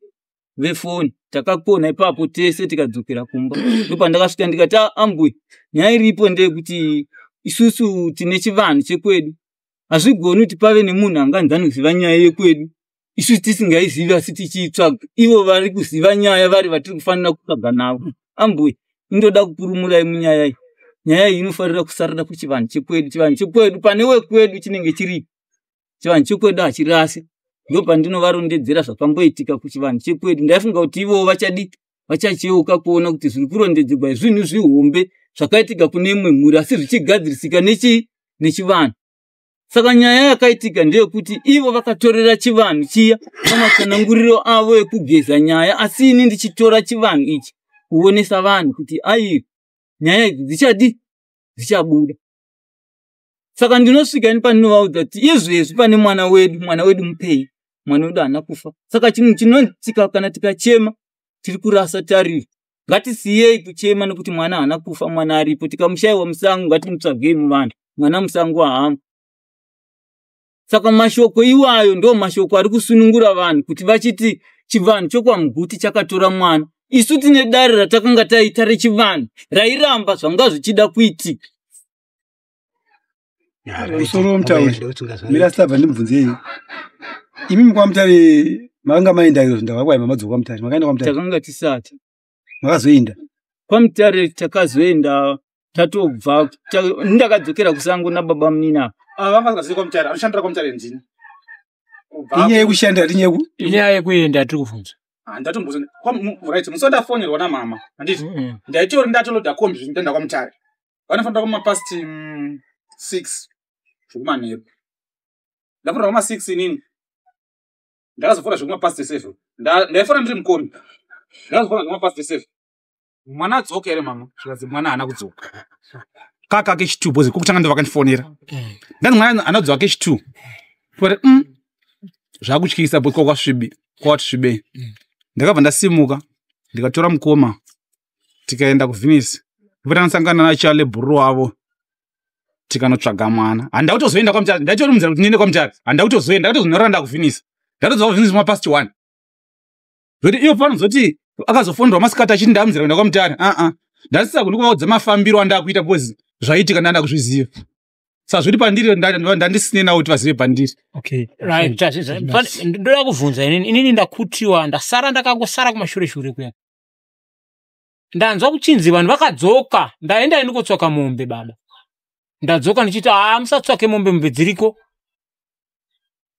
vefoni." Takakona ipapo tese tikadzokera kumba. Ndopandakasvika ndikati, "Ah, ambuya, nyaya iripo ndeyekuti isusu tine chivanhu chekwedu. Hazvigoni kuti pave nemunhu anganzi anoziva nyaya yekwedu isusu tisingaizivi asi tichiitsvaga, ivo vari kuziva nyaya vari vatiri kufanira kutsvaga navo. Ambuya, Indoda kupurumurai munyaya iyi. Nyaya iyi inofanira kusarira kuchivanhu chekwedu. Chivanhu chekwedu pane wekwedu chinenge chiripo. Chivanhu chekwedu hachirasi. Ndopandinovarondedzera zvakamboitika kuchivanhu chekwedu. Ndaifunga kuti ivowo vachadi vachacheuka kuona kuti zviri kurondedzerwa zvinhu zvihombe zvakaitika kune imwe mhuri asi zvichigadzirisika nechi nechivanhu. Saka nyaya yakaitika ndeyekuti ivo vakatorera chivanhu chiya pamatsananguriro avo ekugeza nyaya, asi ini ndichitora chivanhu ichi kuonesa vanhu kuti ai nyaya idzi dzichadi dzichabuda. Saka ndinosvika ini pandinovaudza kuti izvezvi pane mwana wedu, mwana wedu mupei, mwana wedu haana kufa. Saka chinhu chinoitika kana tikachema tiri kurasa tariro. Ngatisiyei kuchema nekuti mwana haana kufa, mwana aripo. Tikamushayiwa musango ngatimutsvagei muvanhu, mwana musango haamo. Saka mashoko iwayo ndo mashoko ari kusunungura vanhu kuti vachiti chivanhu chokwaMuguti chakatora mwana. Isu tine dare ratakanga taita rechivanhu rairamba zvanga zvichida kuitika. Musoro womutauri mira stabva ndimubvunzei. Imi kwaMutare makanga maenda iro ndakakwaima madzoka kwaMutare, makaenda kwaMutare? Takanga tisati. Makazoenda? KwaMutare takazoenda tatobva ndakadzokera kusango nababa munini apa. Ava vanga vasingazivi kwaMutare, anoshandira kwaMutare ndini. Inyaya yekushanda ati nyaya Inyaya yekuenda tiri kubvunza. Handatombozi right, musi wandafonerwa namama handiti ndaitori ndatoloda kombi zvinhu ndaenda kwaMutare. Vanofanira kuma past 6 zvekumanheru. Ndafonera kuma 6 inini. Ndakazofona zvekuma past 7. Ndaifona ndiri mukombi. Ndakazofona zvekuma past 7. Mwana adzoka here mama? Zvikanzi mwana haana kudzoka. Kaka kechi2 because kokutanga ndo vakandifonera. Ndanzi mwana anodzoka kechi2. Kuti zvakutyisa because kwasvibi, kwati svibei. Ndakabva ndasimuka ndikatora mukoma tikaenda kuVenice. Ndosangana naCharlie bhuru wavo tikanotsvaga mwana. Handina kutozoenda kwaMutare, ndaitori munzira kuti ndiende kwaMutare. Handina kutozoenda, ndakatozonyorera ndakuVenice. Ndatodzoka kuVenice kuma past 1. Zvoti ivo panozoti akazofonderwa masikati achiti ndamunzira kuenda kwaMutare. Ndasisa kuvaudza mafambiro andakuita because zvaitika ndanda kuzviziva. Saka zviri pandiri ndandisine nawo kuti vazive pandiri. Okay. Right, tazviza. Ndoda kubvunza inini, inini ndakutiwa, ndasara ndakangosara kumashure shure kuya. Ndanzwa kuchinzi vanhu vakadzoka, ndaenda ini kotsvaka mombe baba. Ndadzoka ndichiti haa musatsvake mombe, mombe dziriko.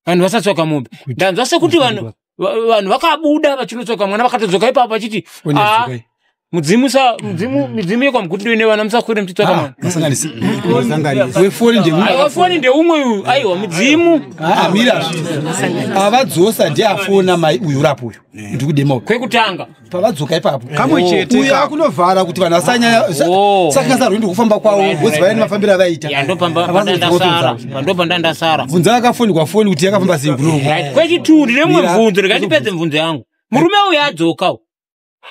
Vanhu vasatsvaka mombe. Ndanzwa sekuti vanhu vanhu vakabuda vachinotsvaka mwana vakatodzoka ipapo vachiti haa mudzimu sa mudzimu midzimu yekwaMuguti ndoine vana musakwire muchitsvaka mwana. Masanganisi. Wefoni ndemumwe. Aiwa foni ndeumwe uyu, aiwa mudzimu. Mira. Avadzosa ndiye afona mai uyu rapo uyu. Ndikudema uyu. Kwekutanga. Pavadzoka ipapo. Kamwe chete Uyu ka. akunovhara kuti vanhu vasanyanya saka sarwendo kufamba kwavo vozi vaine mafambiro avaita. Ya ndopandandasara, ndopandandasara. Bvunza akafonirwa foni kuti yakafamba sei kuno. Right, kwechitu ndine mumwe Mira. mubvunzo, ndikatipedze mubvunzo yangu. Murume uyu adzoka uyu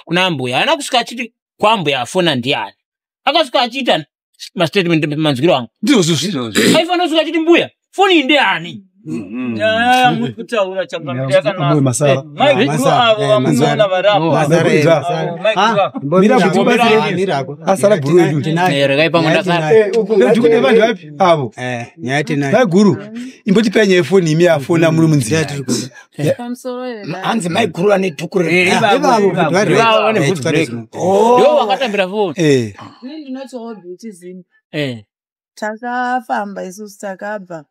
kuna ambuya, haana kusvika achiti kwambuya afona ndiani. Akasvika achiita mastatement manzwiro angu. Ndizvozvo. Aifanira kusvika achiti mbuya, foni iyi ndeyani? Nyaya yamuri kutaura changamire Amwe Masara. yakanaka. Maiguru avo vamunoona varipo. Mira kuti ubatsire. Asara bhuru wedu. Regai pamwe ndasara. Ndikude vanhu vapi avo? Nyaya tinayo. Maiguru, imbotipai nyaya yefoni imi afona muri munzira. Hanzi maiguru ane dhuku Ivavo vane bvudzi break. Ndivo vakatambira foni. Ini ndinotiwo Beauty Zim. Takafamba isusu takabva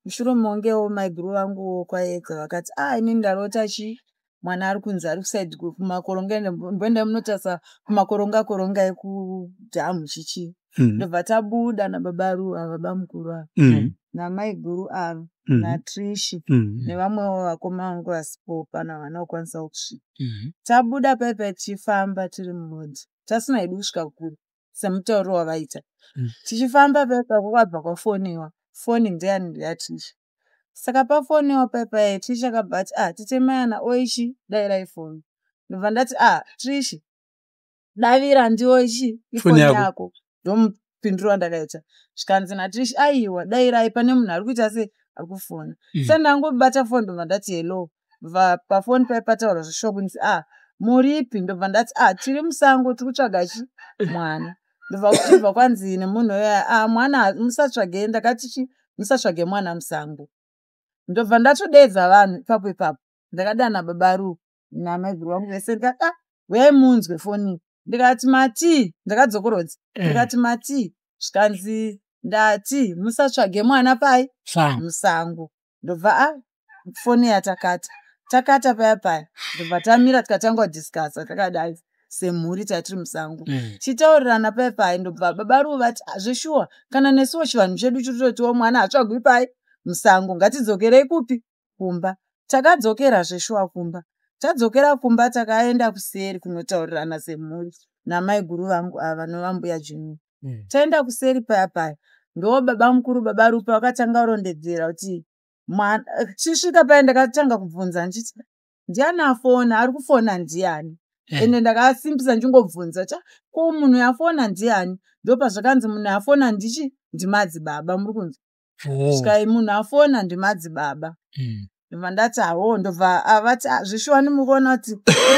mushure mongewo maiguru vangu kwaedza vakati ah inini ndarota chi mwana ari kunzi ari kusaidhi kumakoronga mboenda munotarisa kumakoronga koronga ekudhamu chichi. Ndobva tabuda nababa Ruva baba mukuru ava namaiguru ava naTrishi nevamwewo vakoma vangu vasipo pano havana kukwanisa kusvika. Tabuda paipai tichifamba tiri murodhi tasina hedu kusvika kure semutauriro wavaita. Tichifamba paipai kwakabva kwafoniwa foni ndeyani ndeyaTrishi. Saka pafoniwa paipai Trishi akabva ati ah tetemayana oichi dairai foni. Ndobva ndati ah Trishi davira ndiwo ichi ifoni yako. Ndomupinduro wandakaita. Zvikanzi naTrishi aiwa dairai pane munhu ari kuita sei ari kufona. Sendangobata foni ndobva ndati hello. Bva pafoni pai pataura zveshuwa kunzi ah muripi ndobva ndati ah tiri musango tiri kutsvaga chi mwana. Ndobva kuchibva kwanzi nemunhu uya ah mwana musatsvage ndakati chi musatsvage mwana musango. Ndobva ndatodeedza vanhu ipapo ipapo. Ndakadana baba Ru namaiguru vangu vese ndikati ah uyai munzwe foni. Ndikati mati, ndakadzokorodza. Ndikati mati, zvikanzi ndati musatsvage mwana pai musango. Ndobva a foni yatakata. Takata paya paya. Ndobva tamira tikatanga kudhiskasa takadai semhuri tatiri musango. Chitaurirana paya paya ndobva baba Ruva vati zveshuwa kana nesuwo chivanhu chedu chitotiwo mwana hatsvagwi pai musango, ngatidzokerei kupi? Kumba. Takadzokera zveshuwa kumba. Tadzokera kumba takaenda kuseri kunotaurirana semhuri namaiguru vangu ava vanova mbuya Junior. Taenda kuseri paya paya ndo baba mukuru baba Rupa vakatanga kurondedzera kuti mwana chisvika paya ndakatanga kubvunza ndichiti ndiani afona, ari kufona ndiani? Ende ndakasimbisa ndichingobvunza cha ko munhu afona ndiani? Ndopazvakanzi munhu afona ndichi ndimadzibaba, muri kunzwa? Svikai munhu afona ndimadzibaba. Ndobva ndati hawo, ndobva avati zvishuwa ndimukuona kuti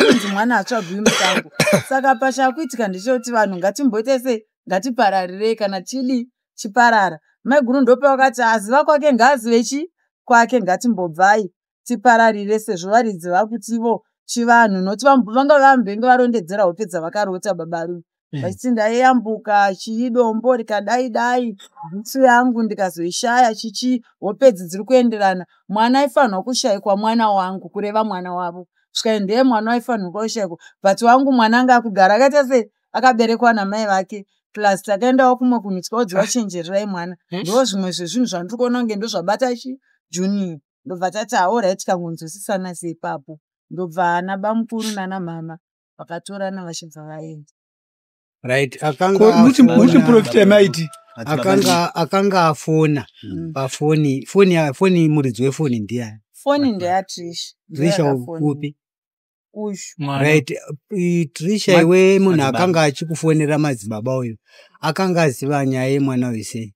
kunzi mwana atsvagwi musango. Saka pachakuitika ndechekuti vanhu ngatimboite sei, ngatipararirei kana chidi chiparara. Maiguru ndopavakati aziva kwake ngaazive chi kwake, ngatimbobvai tipararire sezvo varidzi vakutivo chivanhu noti vanga vambenge varondedzera hope dzavakarota baba Ruva. Vachiti ndaiyambuka chidombo rikadai dai bhutsu yangu ndikazoishaya chichi hope idzi dziri kuenderana. Mwana aifanirwa kushayikwa mwana wangu, kureva mwana wavo. Svikai ndiye mwana aifanirwa kushayikwa, but wangu mwana anga akugara akaita sei, akaberekwa namai vake. Plus takaendawo kumwe kunhu tikaudziwa chenjererai mwana. Ndo zvimwe zvezvinhu zvandiri kuona kunge ndozvabata chi Junior. Ndobva tati alright tikangonzwisisana seipapo. Ndobva ana bamukuru nana mama vakatorana vachibva vaenda. Right, muti profita maiti akanga afona pafoni, foni muridzi wefoni ndiani? Foni ndeyaTrisha. Trisha upi? Uyu. Right, Trisha iwe munhu akanga achikufonera madzibaba uyu akanga aziva nyaya yemwana uyu sei?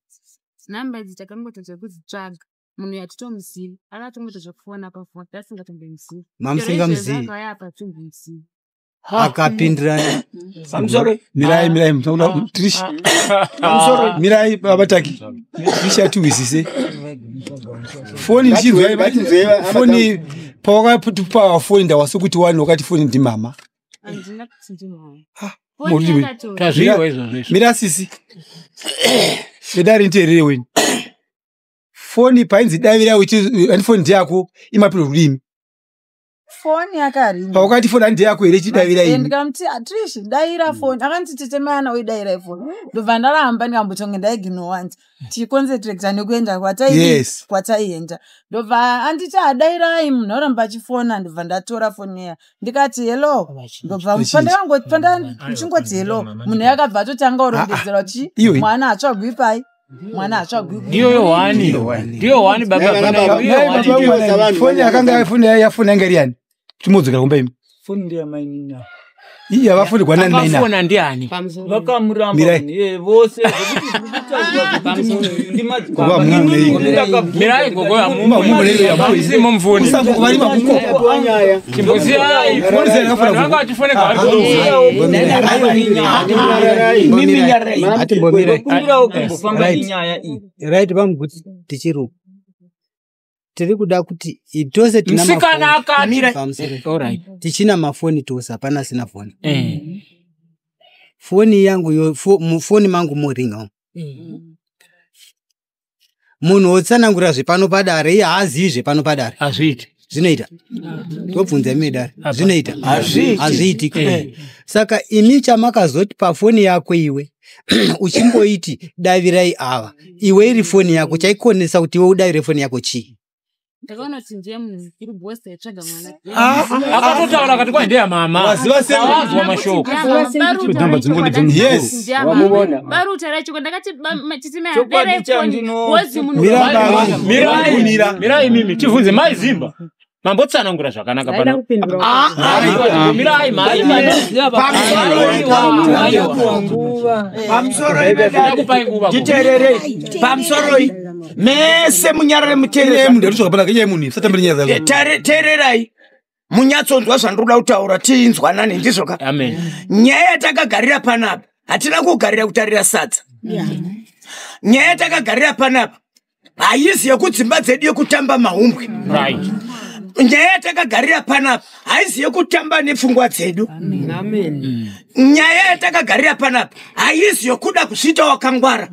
Namba idzi takangoita zvekudzitsvaga. Munhu yatitomuzivi akatongoita zvekufona pafoni tasingatombomuzivi. Mamusingamuzivi? Akauya apa hatimbomuzivi. Akapindirana. Pamusoro. Mirai, mirai, musakuda Trish. Pamusoro. Mirai baba Taki. Trisha tiwisise. Foni ndichinzwa foni pawakatipa foni ndawasi kuti wani wakati foni ndimama. Handina kuti ndimama. Tazviwa izvozvo izvo. Mira sisi. Vedare nditeerere weni. Foni painzi davira uchi foni ndiyako imapiro rurimi. Foni yakaringa. Pawakati foni ndiyako here chidavira ini. Ndikamuti Trish daira foni. Akanditi tete mai oidaira foni. Ndobva ndaramba ndikambotonge ndaignowa nti tichiconcentrata nekuenda kwataienda. Ndobva anditi adairai munhu aramba achifona, ndobva ndatora foni iya. Ndikati hello. Ndobva pandandichingoti hello munhu yakabva atotanga kurondedzera kuti mwana atsvagwi pai. Mwana atsvagwi. Ndiyo Yohani. Ndiyo Yohani baba. Foni yakanga foni yafona yanga iri yani. Timodzokera kumba imi. Foni ndiya mainina. Iye avafoni kwa nani naina. Akafona ndiani? Vakamuramba vose zvekuti Kuva munhu Mirai gogo amumo mufoni. Usango kuva makuko. Chimboziyai. Vanga vachifoneka vari Kumbirawo kumbofamba nenyaya iyi. Right, vamuguti tichiruka. Tiri kuda kuti tose tina Musikana akati. Alright. Tichina mafoni tose, hapana asina foni. Foni yangu yo mufoni mangu moringa. Munhu wotsanangura zvepano padare iye haazivi zvepano padare. Hazviiti. Zvinoita. Tobvunza imi dare. Zvinoita. Hazviiti. Hazviiti. Saka imi chamakazoti pafoni yako iwe uchimboiti davirai ava. Iwe iri foni yako chaikonesa kuti iwe udavire foni yako chii? Ndakaona kuti ndiye munhu iri boss aitsvaga mwana. Akatotaura akati kwai ndeya mama. Waziva sei? Wazwa mashoko. Yes. Baruta racho ndakati titi mai Chokwadi adairai foni. chandino- Wozi munhu. Mirai. Mirai mimi tivhunze mai Zimba. Mambotsanangura zvakanaka pano. Mirai mai. Pamusoro Ndakupai nguva. titererei. Pamusoroi mese munyarare muteerere. Munhu arikutsvaga panaka inyaya yemunhu usatambire nyaya dzako. Teererai munyatsonzwa zvandinoda kutaura tiinzwanane ndizvoka. Amen. Nyaya yatakagarira panapa hatina kugarira kutarira sadza. Nyaya yatakagarira panapa haisi yekudzimba dzedu yekutamba mahumbwe. Right. Nyaya yatakagarira panapa haizi yekutamba nepfungwa dzedu. Amen. Nyaya yatakagarira panapa haizi yokuda kuzviita wakangwara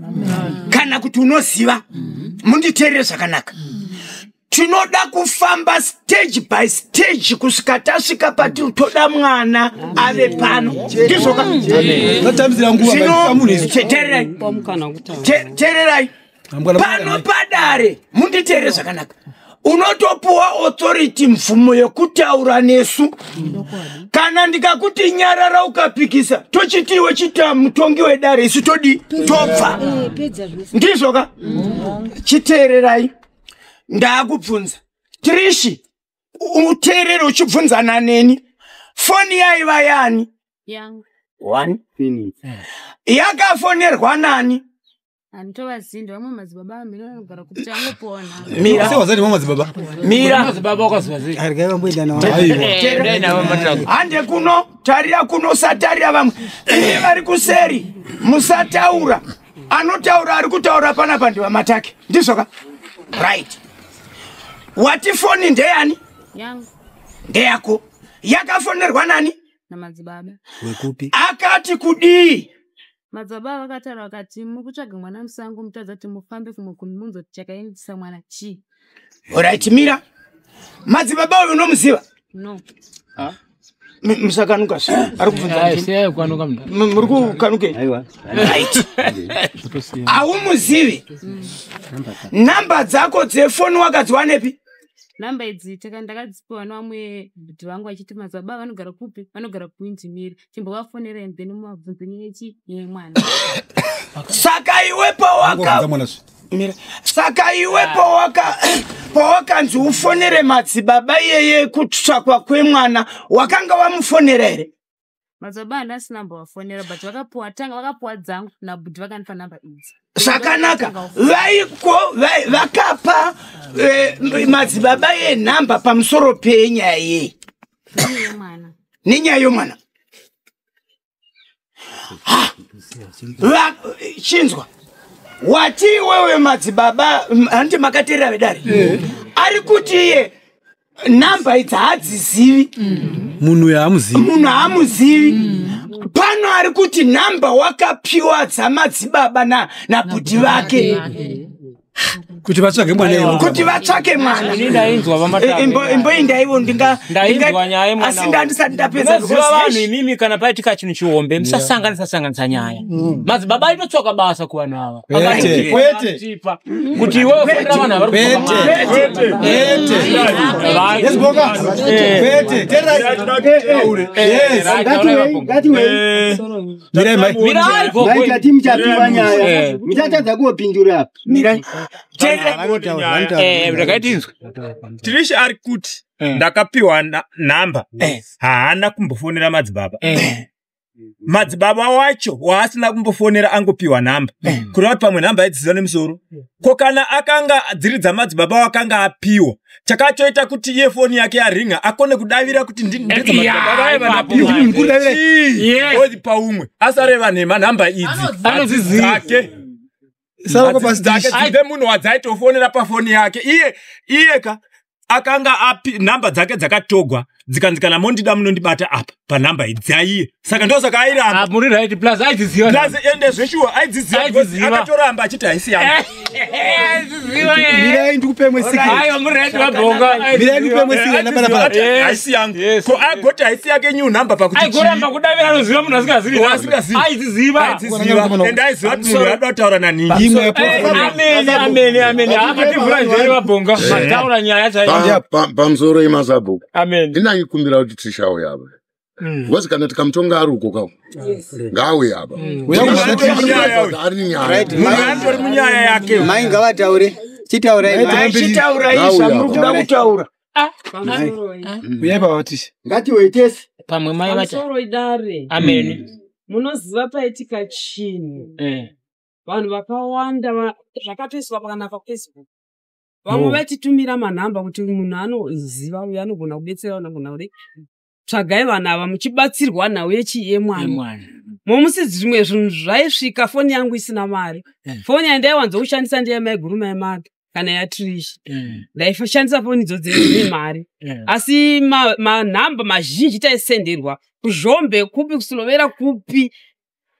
kana kuti unoziva. Munditeerere zvakanaka. Tinoda kufamba stage by stage kusvika tasvika patiri toda mwana ave pano. Ndizvoka? Tatambisira nguva, Zvino- munhu isu. Teererai. Teererai. Pano padare munditeerere zvakanaka. Unotopuwa authority, mvumo yekutaura nesu. Kana ndikakuti nyarara ukapikisa, tochiti iwe chita mutongi wedare, isu todi tobva. Ndizvoka? Chiteererai, ndaakubvunza Trishi, uteerere uchibvunzana neni. Foni yaiva yani? Yangu. One yakafonerwa nani? Handitovazivi, ndevamwe madzibaba amene vanogara kuti angopiwa nhamba. Mira. Sewazati vamwe madzibaba. Mira. Madzibaba wakaziva. Hande kuno, tarira kuno, satarira vamwe. Imi vari kuseri musataura. Anotaura ari kutaura panapa ndivamatake, ndizvoka? Right, wati foni ndeyani? Yangu. Ndeyako. Yakafonerwa nani? Namadzibaba. Wekupi? Akati kudii? Madzibaba vakataura vakati muri kutsvaga mwana musango, mutadza kuti mufambe kumwe kunhu munzoti chakaendesa mwana chii. Right, mira. Madzibaba uyu unomuziva? No. Musakanuka zve ari kubvunza ndini. Muri kukanuke? Right, haumuzivi. Namba dzako dzefoni wakadziwanepi? Nhamba idzi ndakadzipiwa nevamwe bhudhi vangu vachiti madzibaba vanogara kupi, vanogara kuWindimiri, chimbovafonera and then muvabvunze nyaya yechi yemwana. Saka iwe pawaka, mira, saka iwe pawakanzi ufonere madzibaba iyeye kutsvakwa kwemwana, wakanga wamufonera here? Madzibaba handasina mbovafonera, but vakapiwa, tanga vakapiwa dzangu nabhudhi, vakandipa nhamba idzi. Zvakanaka. Vaiko vakapa madzibaba yenhamba pamusoro penyaya yei? Nyaya yemwana. Nenyaya yomwana. Ha! Chinzwa, wati iwewe madzibaba, handiti makateerera vedare? Ari kuti iye nhamba idzi haadzizivi. Munhu uyu haamuzivi. Munhu haamuzivi. Pano ari kuti nhamba wakapiwa dzamadzibaba nabhudhi vake kuti vatsvage mwana iwe. Kuti vatsvake mwana. Ini ndainzwa vaMatambe. Imboindaiwo. Ndainzwa nyaya yemwana. Asi ndandisati ndapedza. Unoziva vanhu imimi, kana paitika chinhu chihombe, musasanganisa sanganisa nyaya. Madzibaba aitotsvaka basa kuvanhu ava. Kwete, Akatipa, kwete. akatipa. Kuti iwewe fonera vanhu ava vari Kwete. kutsvaka mwana. Kwete. Yes, Boka. Kwete. Teererai. Yes. Ngatiwei. Mirai, mai. Mirai, gogo. Maitati muchapiwa nyaya, muchatadza kuopindura apa. Mirai. Ndakaitinzwa. Trish ari kuti ndakapiwa nhamba, haana kumbofonera madzibaba. Madzibaba wacho waasina kumbofonera angopiwa nhamba, kureva kuti pamwe nhamba aidziziva nemusoro. Ko kana akanga dziri dzamadzibaba wakanga apiwa, chakachoita kuti iye foni yake yaringa akone kudavira kuti ndedzamadzibaba vaye vandapiwa Yes. odi paumwe asareva nhema? Nhamba idzi Anodziziva. dzake. Saka kwa Dzake dzine munhu wadzaitofonera pafoni yake. Iye iyeka akanga api nhamba dzake dzakatogwa, dzikanzi kana mondida munondibata apa panhamba idzi dzaiye. Saka ndosaka airamba. Muri right, plus aidziziva. Plus ende zveshuwa aidziziva because Aidziziva. akatoramba achiti haisi yangu. Mirai ndikupe mwe secret. Aiwa, muri right vabhonga. Mirai ndikupe mwe secret namba namba. Haisi yangu. Ko agoti haisi yake new number pakuti Aigoramba kudavira anoziva munhu asingazivi. Asingazivi. Aidziziva. Aidziziva. Ende aiziva kuti munhu anoda kutaura nanhingi. Imwe yapo. Amen, amen, amen. Akativhura njere vabhonga. Mataura nyaya chaiyo. Pamusoro yemasabhuku. Amen. Ndinaikumbira kuti Trisha auye apa, because kana tikamutonga ari uko kako, ngaauye apa. Ari nyaya. Munhu atori munyaya yake. Mai ngavataure, chitaurai mai. Chitaurai zvamuri kuda kutaura. Uyai pavatisha. Ngatiwei tese. Pamwe mai vacha. Pamusoro idare. Amen. Munoziva paitika chinhu, vanhu vakawanda zvakatoiswa kana paFacebook, vamwe vaititumira manhamba kuti munhu anoziva uyu anogona kubetsera, anogona kudii, tsvagai vanhu ava muchibatsirwa nhau yechii yemwana. Yemwana. Momusi zvimwe zvinhu zvaisvika foni yangu isina mari. Foni yandaiwanzokushandisa ndeyamaiguru mai make. Kana yaTrish ndaishandisa foni idzodzi dzine mari, asi manhamba mazhinji taisenderwa kuZhombe, kupi, kuSilovera, kupi,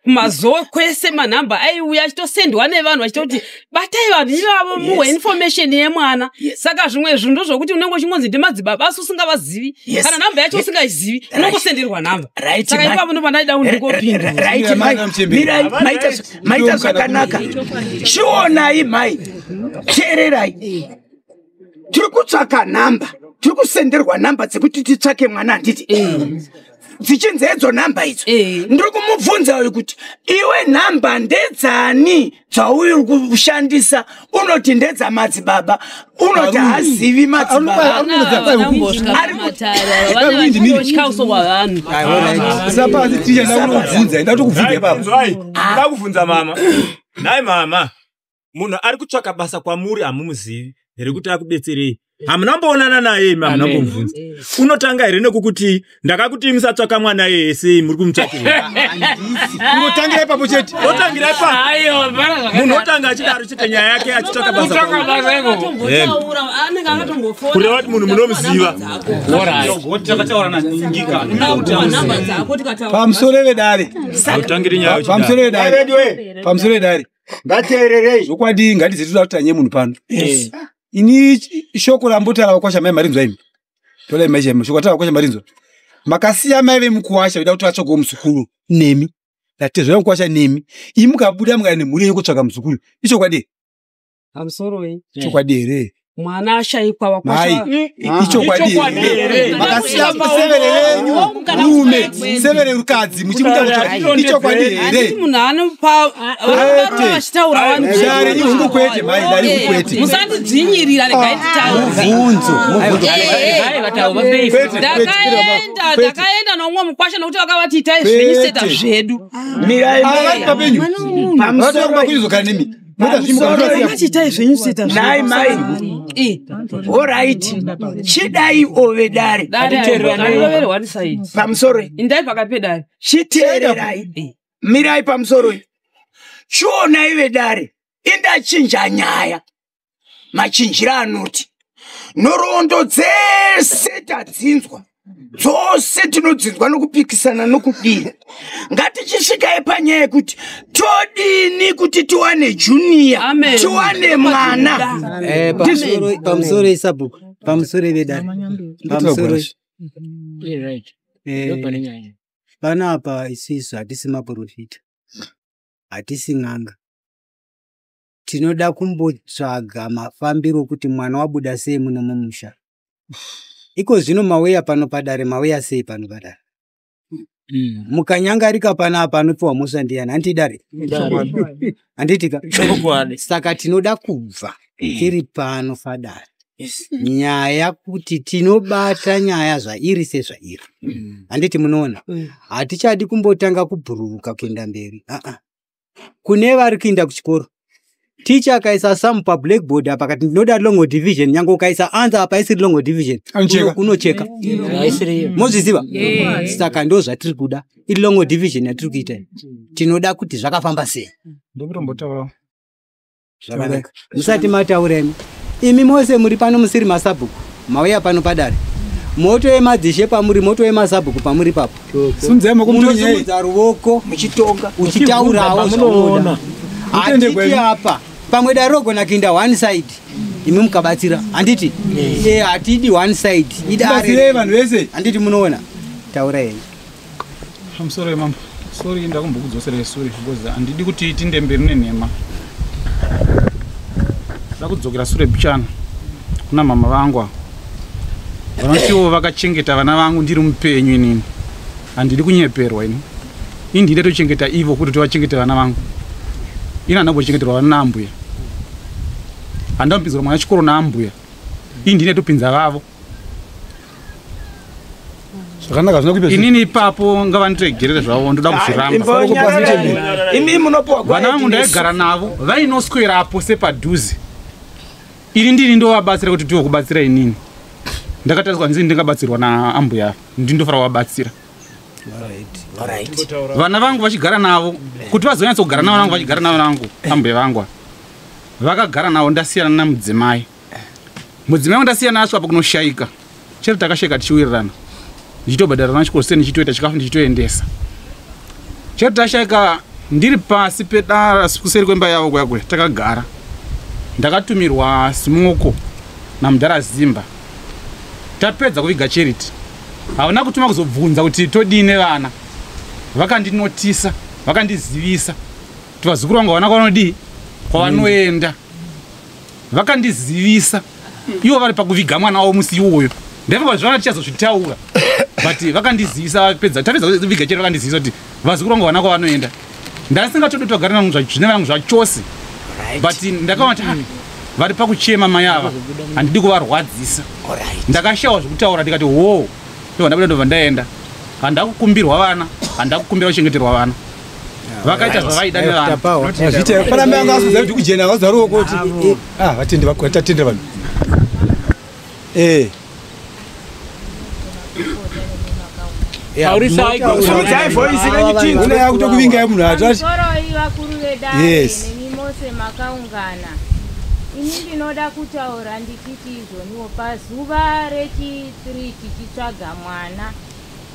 kuMazowe kwese. Manhamba aiuya achitosendwa nevanhu vachitoti batai vanhu ivavo muhwe information yemwana. Saka zvimwe zvinhu ndozvokuti unenge uchingonzi ndimadzibaba asi usingavazivi. Kana nhamba yacho usingaizivi, unongosenderwa nhamba. Saka ipapo ndo pandaida kuti ndikopindura. Right, mai. Mirai, maita zvakanaka. Chionai mai, teererai. Tiri kutsvaka nhamba, tiri kusenderwa nhamba dzekuti titsvake mwana, handiti? Dzichinzi edzo nhamba idzo. Ndiri kumubvunza uyu kuti iwe, nhamba ndedzani dzauri kushandisa? Unoti ndedzamadzibaba, unoti haazivi madzibaba. Tyauso hwavanhu. Sapasi ticha, ndakunobvunza, ndatokubvunza ipapo. Ndoda kubvunza mama. Nhai mama, munhu ari kutsvaka basa kwamuri hamumuzivi here kuti akubetserei? Hamunamboonana naye imi, hamuna kumbobvunza. Unotanga here nekukuti ndakakuti musatsvaka mwana iyeye, sei muri kumutsvakira? Unotangira ipapo chete. Otangira ipapo, munhu otanga achidaro chete nyaya yake achitsvaka basa Kutsvaka basa ikoko. Akatombotaura, anenge akatombofona. Kureva kuti munhu munomuziva. Nhamba dzako tikataura. Pamusoro vedare. Hautangiri nyaya uchidaro. Pamusoro vedare, pamusoro vedare, ngateererei. Zvokwadi ngatize toda kutanye munhu pano. Ini shoko rambotaura vakwasha mai marinzwa imi, toda mai chaimo shoko rataura vakwasha marinzwa. Makasiya mai vemukuwasha veida kuti vatsvagewo muzukuru nemi, natezvera mukuwasha nemi, imi mukabuda mukaenda nemhuri yenyu kutsvaga muzukuru. Ichokwadi? Pamusoroi. Chokwadi here? Mwana ashayikwa. Mai, wakwasha. ichokwadi here? Makasiya severe renyu rume, severe rukadzi, muchimuda kutsvaga. Ichokwadi here? Handiti munhu anopa Kwete. vachitaura wani. Dare ihungu kwete, mai, dare ihungu kwete. Musandidzvinyirira, regai nditaure. Mubvunzo. Ndakaenda, ndakaenda nomumwe mukwasha nokuti vakavati itai zvenyu, seta zvedu. Mirai. Vari papenyu vatoramba kuizogara nemi. Vakati itai zvenyu, seta. Nai mai, alright, chidai ove dare. Pamusoro. Indai pakati pedare. Chiteererai, mirai pamusoro. Chionai vedare, indachinja nyaya machinjiro anoti nhoroondo dzese tadzinzwa dzose, tinodzinzwa nokupikisana nokudii. Ngatichisvikai panyaya yekuti todini kuti tiwane Junior, tiwane mwana. Pamusoro isabhuku, pamusoro vedare, pamusoro. Panapa isusu hatisi maprofita, hatisi n'anga. Tinoda kumbotsvaga mafambiro okuti mwana wabuda sei muno mumusha. Iko zvino mauya pano padare, mauya sei pano padare? Mukanyangarika panapa anopiwa mhosva ndiani? Handiti dare? Handitika? Saka tinoda kubva tiri pano padare nyaya kuti tinobata nyaya zvairi sezvairi, handiti munoona? Hatichadi kumbotanga kubhururuka kuenda mberi. Aa, kune vari kuenda kuchikoro, ticha akaisa sum pablackboard apa akati ndinoda long division, nyange ukaisa answer apa isiri long division, Anocheka. unocheka. Mozviziva? Saka ndo zvatiri kuda, iri long division yatiri kuita iyi. Tinoda kuti zvakafamba sei. Ndokutombotaurawo. Zvakanaka, musati mataura imi, imi mose muri pano musiri masabhuku, mauya pano padare, moto yemadzishe pamuri, moto yemasabhuku pamuri papo. Sunzai maoko mutonye. Munosimudza ruoko muchitonga. Uchitaurawo zvaunoda. Mutende Hatiti kwenyu. apa pamwe dare rogona kuinda one side, imi mukabatsira, handiti? Hatidi one side. Tibatsirei vanhu vese. Handiti munoona? Taura henyu. Pamusoro yemambo, sorry, ndakumbokudzoserai, sorry, because handidi kuti tinde mberi nenhema. Nda kudzokera sure bichana kuna mama vangu ava vanotiwo vakachengeta vana vangu ndiri mupenyu. Inini handidi kunyeperwa. Ini ini ndide tochengeta ivo kuti tovachengete vana vangu. Ini handina kumbochengeterwa vana naambuya, handina kupinzirwa mwana chikoro naambuya. Ini ndine topinza vavo. Zvakanaka, zvina kuipa. Inini ipapo ngavanditegerere zvavo, ndoda kuzviramba. Imi munopiwa. Vana vangu ndaigara navo, vainoswerapo sepadhuze. Ini ndini ndovabatsira kuti tiwo kubatsira. Inini ndakatariswa nzini ndingabatsirwa naambuya, ndindofanira kuvabatsira vana vangu vachigara navo kuti vazonyatsogara navana vangu, vachigara navana vangu ambuya vangu ava. Vakagara navo ndasiyana namudzimai. Mudzimai wandasiyana asvika pakunoshaika. Chero takashaika tichiwirirana. Ndichitobhadhara vana chikoro seni ndichitoita chikafu ndichitoendesa. Chero tashaika ndiri pasi pedara kuseri kwemba yavo kuya kuya takagara. Ndakatumirwa simoko namudhara Zimba. Tapedza kuviga Charity. Havana kutuma kuzobvunza kuti todii nevana. Vakandinotisa, vakandizivisa kuti vazukuru vangu havana kwavanodii kwavanoenda. Vakandizivisa ivo vari pakuviga mwana wavo musi iwoyo. Ndaifunga kuti zvavana tichazozvitaura but vakandizivisa vapedza tapedza kuviga Charity vakandizivisa kuti vazukuru vangu havana kwavanoenda. Ndasingatodi kuti vagare nangu zvine vangu zvachose. But ndakaona kuti vari pakuchema mai ava handidi kuvarwadzisa. Ndakashawa zvekutaura ndikati wo ndobva ndabuda ndobva ndaenda. Handakukumbirwa vana, handakukumbira kuchengeterwa vana. Vakaita zvavaida nevana. Pana mai anga asikuziva kuti kujena akaudza ruoko kuti vatende vatatendera vanhu. Kutokuvingai munhu atati. Pamusoroi vakuru vedare Yes. nemi mose makaungana. Ini ndinoda kutaura ndichiti izvoniwo pazuva rechi3 tichitsvaga mwana.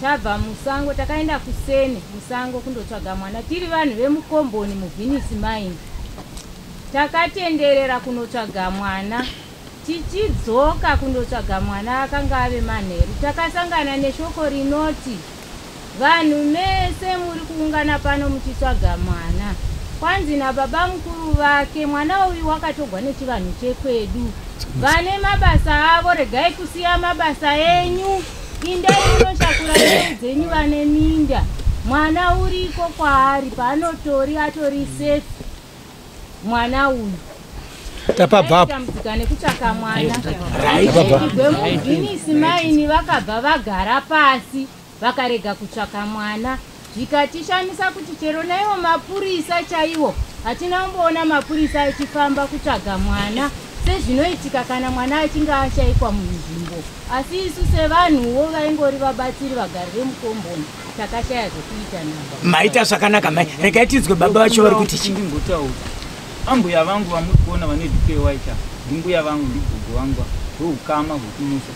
Tabva musango takaenda kuseni musango kundotsvaga mwana tiri vanhu vemukomboni muVenus Mine. Takatenderera kunotsvaga mwana. Tichidzoka kundotsvaga mwana akanga ave manheru. Takasangana neshoko rinoti vanhu mese muri kuungana pano muchitsvaga mwana. Kwanzi nababa mukuru vake mwana uyu wakatogwa nechivanhu chekwedu. Vane mabasa avo regai kusiya mabasa enyu. Indai munoshakura mbeu dzenyu vane minda. Mwana uriko kwaari paanotori atori safe mwana uyu. Tapabva apo. Tambudzika nekutsvaka mwana. Tapabva. VemuVenus Mine vakabva vagara pasi vakarega kutsvaka mwana. Zvikatishamisa kuti chero naiwo mapurisa chaiwo hatina kumboona mapurisa achifamba kutsvaga mwana sezvinoitika kana mwana achinge ashaikwa munzvimbo. Asi isu sevanhuwo vaingori vabatsiri vagari vemukomboni takashaya zvekuita navo. Maita zvakanaka mai. Regai tinzwe baba vacho vari kuti chii. Ndimbotaura. Ambuya vangu vamuri kuona vane dhuku yewaita ndimbuya vangu ndigogo vangu ndoukama hwekumusha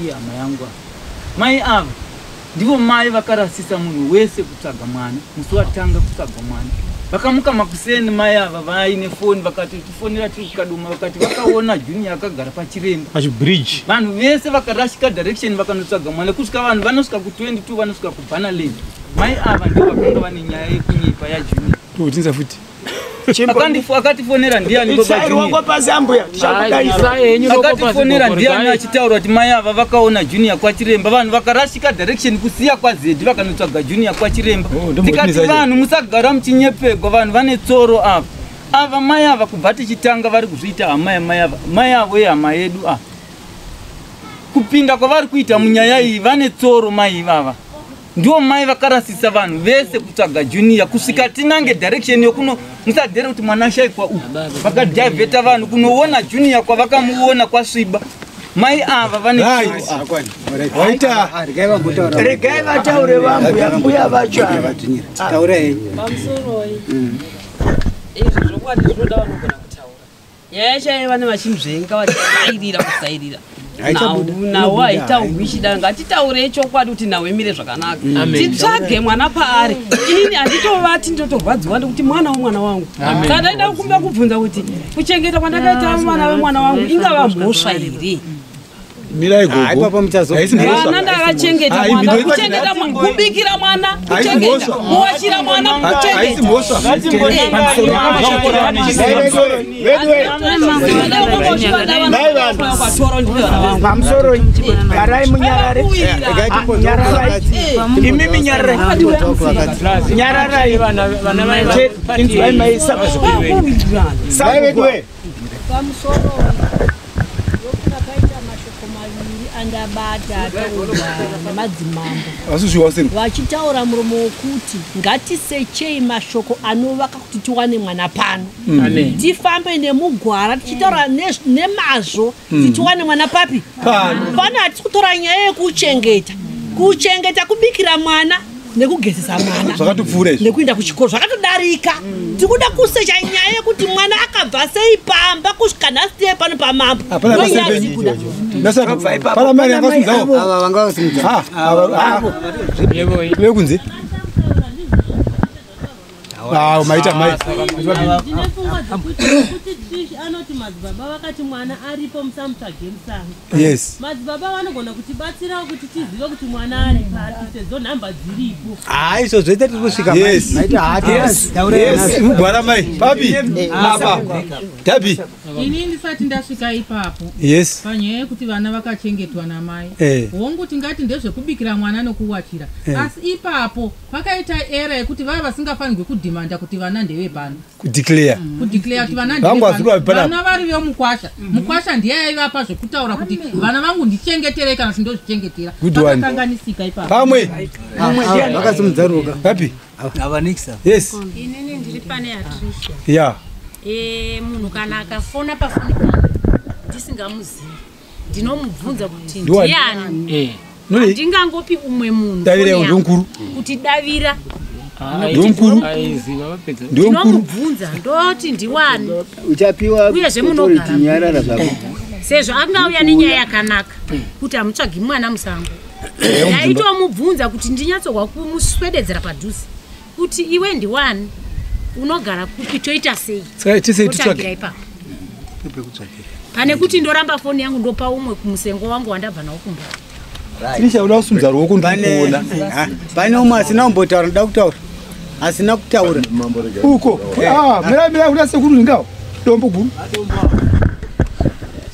ihama yangu ava. Mai ava ndivo mai vakarasisa munhu wese kutsvaga mwana musi watanga kutsvaga mwana. Vakamuka makuseni mai ava vaine foni vakati tifonera tiri kukadoma vakati vakaona Junior akagara pachiremba pachibridge. Vanhu vese vakarashika direction vakanotsvaga mwana kusvika vanhu vanosvika ku22 vanosvika kuBanaland. Mai ava ndivo vakanga vane nyaya yekunyepa yaJunior. Tokutinza futi. Akatifonera ndiani baba Isai ruoko pasi ambuya tichakudaira. Akatifonera ndiani achitaura kuti mai ava vakaona Junior kwachiremba. Vanhu vakarashika direction kusiya kwaZedi vakanotsvaga Junior kwachiremba. Tikati vanhu musagara muchinyepegwa vanhu vane tsoro ava. Ava mai ava kubva tichitanga vari kuzviita hama yamai ava. Mai avo ihama yedu ava. Kupinda kwavari kuita munyaya iyi vane tsoro mai ivava. Ndiwo mai vakarasisa vanhu vese kutsvaga Junior kusvika tinange direction yokuno musadhere kuti mwana ashaikwa uku. Vakadhaivheta vanhu kunoona Junior kwavakamuona kwasviba. Mai ava vane Waita. Regai vataure vambuya mbuya vacho ava. Taura henyu. Pamusoroi. Izvi zvokwadi zvinoda vanogona kutaura. Nyaya chaiyo vane vachinzvenga vachisairira kusairira. Nhau haitaurwi chida ngatitaurei chokwadi kuti nhau imire zvakanaka. Titsvage mwana paari. Inini handitovati ndotorwadziwa nekuti mwana wemwana wangu. Kana ndaida kukumba kubvunza kuti kuchengeta kwandakaita mwana wemwana wangu ingava mhosva here? Mirai gogo. Haisi mhosva. Mwana ndakachengeta mwana, kuchengeta mwana, kubikira mwana, kuchengeta, kuwachira mwana, Haisi kuchengeta. mhosva. Pamusoro garai munyarare. Nyararai. Imimi nyararai. Nyararai. Inzwai mai Mai vedu we. Pamusoro ndofunga paita mashoko maviri andabata ataurwa nemadzimambo Vasuzviwa seni. vachitaura muromo wokuti ngatisechei mashoko anovaka kuti tiwane mwana pano. Amen. Tifambe nemugwara tichitaura nemazvo kuti tiwane mwana papi Pano. pano. Hatisi kutora nyaya yekuchengeta kuchengeta kubikira mwana nekugezesa mwana Zvakatopfuura izvi. nekuenda kuchikoro zvakatodarika. Tikuda kusecha nyaya yekuti mwana akabva sei pamba kusvika nhasi tiye pano pamambo. Hapana Ndonyaya basa tikuda. Pana mai vakasimudzawo. Ava vanga vasimudza. Vekunze. Ah, maita mai. Ndine pfungwa dzekuti kuti Trish anoti madzibaba vakati mwana aripo musamutsvage musango. Yes. Madzibaba vanogona kutibatsirawo kuti tizive kuti mwana ari papi sezvo nhamba dziripo. Ah, izvo zvese tiri kusvika mai. Yes. Maita hati. Yes. Yes. Mugwara mai. Papi. Apa. Tabi. Ini ndisati ndasvika ipapo. Yes. Panyaya yekuti vana vakachengetwa namai. Hongu tingati ndezvekubikira mwana nokuwachira. Asi ipapo pakaita era yekuti vava vasingafanirwi kudhimanda kuti vana ndevepano. Kudeclare. Kudeclare kuti vana Vangu ndevepano. vazukuru vari panapa. Vana vari vemukwasha. Mukwasha ndiye aivapa zvekutaura kuti vana vangu ndichengeterei kana kuti ndozvichengetera. Good one. Pakakanganisika ipapo. Pamwe. Vakasimudza ruoko. Papi. Ava next. Yes. Inini ndiri pane yaTrisha. Yeah. Munhu kana akafona pafoni pangu ndisingamuzivi ndinomubvunza kuti Ndiwani? ndiani. Noi. Handingangopi umwe munhu Davira foni yangu ndiwonkuru. kuti davira. Ndiwonkuru. Ndiwonkuru. Ndinomubvunza ndoti ndiwani Uchapiwa Uyezve munogara. authority, nyarara zvako. Sezvo angauya nenyaya yakanaka kuti hamutsvagi mwana musango. Ndaitomubvunza kuti ndinyatsorwa kumuswededzera padhuze kuti iwe ndiwani, unogara kupi, toita sei. Saka tese Totangira titsvage. ipapo pane kuti ndoramba foni yangu ndopa umwe kumusengo wangu wandabva nawo kumba. Trisha uda kusimudza ruoko ndikuona. Pane umwe asina kumbotaura, ndoda kutaura. Asina kutaura. Uko. Ah, mira mira kuda sekuru ningawo. Dombo guru.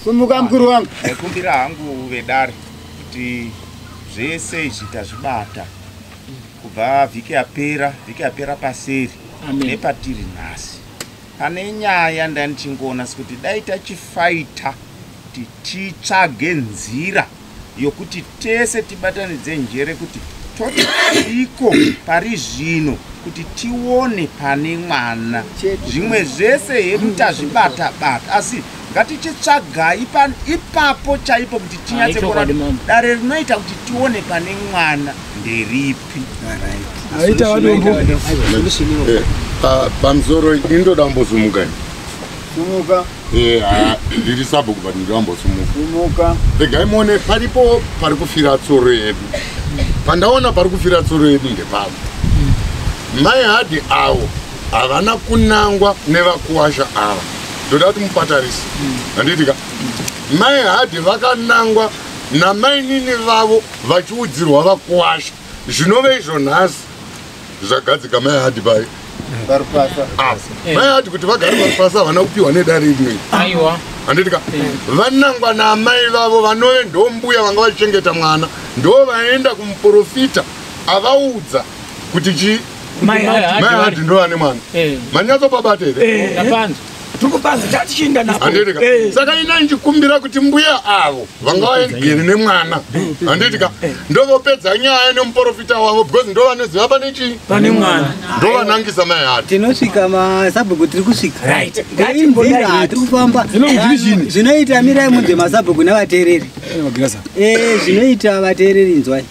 Sumuka mukuru wangu. Ndaikumbira hangu vedare kuti zvese izvi tazvibata kubva vhiki yapera, vhiki yapera paseri Amen. nepatiri nhasi. Pane nyaya ndandichingoona sekuti dai tachifaita kuti titsvage nzira yokuti tese tibatanidze njere kuti totiko pari zvino kuti tione pane mwana. Zvimwe zvese hedu tazvibata bata, asi ngatichitsvagai ipapo chaipo kuti tinyatse kuona Ichokwadi, mama. dare rinoita kuti tione pane mwana nderipi. Aita vadombo. Pamusoro indoda kumbosumuka ini. Sumuka. Ndiri sabhuku but ndoda kumbosumuka. Sumuka. Regai muone paripo pari kufira tsoro yedu. Pandaona pari kufira tsoro yedu ndepapo. Mai Hadhi avo havana kunangwa nevakuwasha ava. Ndoda kuti mupatarise. Handiti ka? Mai Hadhi vakanangwa namainini vavo vachiudzirwa vakuwasha. Zvinove izvo nhasi zvagadzika mai Hadhi pai. Parupasa. Apa. Mai Hadhi kuti vagare parupasa havana kupiwa nedare rimwe. Aiwa. Handiti ka? Vanangwa naamai vavo vanove ndombuya vanga vachichengeta mwana, ndo vaenda kumuprofita avaudza kuti chi Mai Hadhi mai Hadhi ndo vane mwana. Manyatsopabata here? Ndapanzwa. Tikupanza tatichinda napo. Handiti ka? Saka ina ndichikumbira kuti mbuya avo vanga vagere nemwana, handiti ka, ndovopedza nyaya nemuprofita wavo because ndo vanoziva pane chii, pane mwana, ndo vanangisa mai Hadhi. Tinosvika masabhuku tiri kusvika. Right. Nzira tiri kufamba. Zvinoita mirai munze masabhuku nevateereri. Zvinoita vateereri inzwai.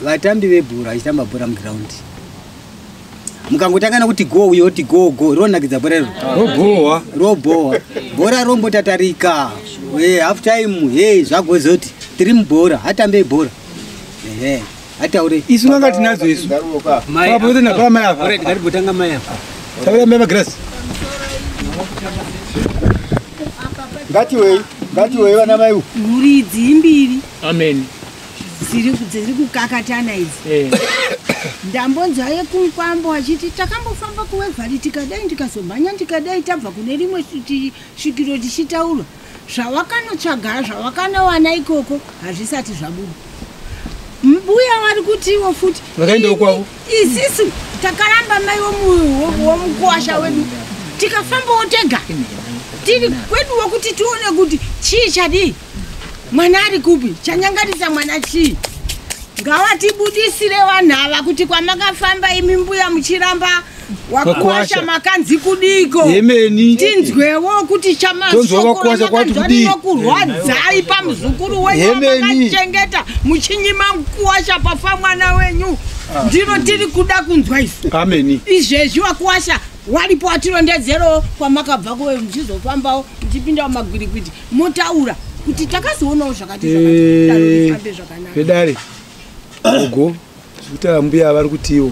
Vatambi vebhora vachitamba bhora mugiraundi. Mukangotanga nekuti go uyo oti go go ronakidza bhora iro. Robhowa. Robhowa. Bhora rombotatarika. Half time hey zvagozoti tiri mubhora hatambei bhora. Ehe. Ataure. Isu nanga tinadzo isu. Mai. Apa yote na mai apa. Alright, ngatibotanga mai apa. Taura mai magrasi. Ngatiwei, ngatiwei vana mai. Mhuri idzi mbiri Amen. dziri kukakatana idzi. Ndambonzwa yekumukwambo achiti takambofamba kuwevhari tikadai ndikazomhanya ndikadai tabva kune rimwe svikiro tichitaura zvawakanotsvaga zvawakanowana ikoko hazvisati zvabuda. Mbuya vari kutiwo futi Vakaendawo kwavo. isisu takaramba mai womukuwasha wedu tikafambawo tega tiri kweduwo kuti tione kuti chii chadii mwana ari kupi chanyangarisa mwana chii. Ngavatibudisire vanhu ava kuti kwamakafamba imi mbuya muchiramba wakuwasha Vakuwasha. makanzi kudiko. Yemeni. Tinzwewo kuti Tonzwa vakuwasha kwati kudii. chamashokorwakurwadzai pamuzukuru wenyu Yemeni. wamakachengeta muchinyima mukuwasha pafa mwana wenyu. Ndiro tiri kuda kunzwa isu. Ameni. Izvezvi wakuwasha waripo watirondedzerawo kwamakabva kuve muchizofambawo muchipindawo magwirikwiti motaura kuti takazoonawo zvakati zvakati daro rifambe zvakanaka. Vedare gogo zvekutaura mbuya vari kutiwo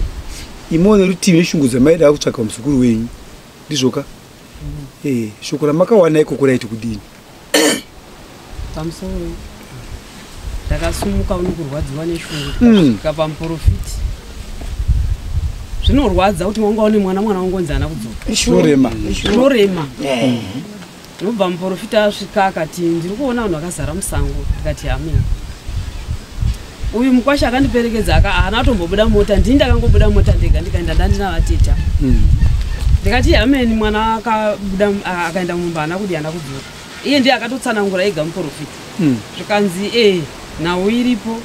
imoone rutivi neshungu dzamaida kutsvaka muzukuru wenyu ndizvoka? Shoko ramakawana ikoko raiti kudini? Pamusoro ndakasumuka unokurwadziwa neshungu tikasvika pamuprofiti. Zvinorwadza kuti wanga une mwana, mwana wangonzi haana kudzoka. Zvinorema. Zvinorema. Ndobva muprofita asvika akati ndiri kuona vanhu vakazara musango, ndikati amen. Uyu mukwasha akandiperekedza haana kutombobuda mota, ndini ndakangobuda mota ndega ndikaenda ndandina vateta. Ndikati amen, mwana akabuda akaenda mumba haana kudi haana kudzoka. Iye ndiye akatotsanangura ega muprofita. Zvikanzi nhau iripo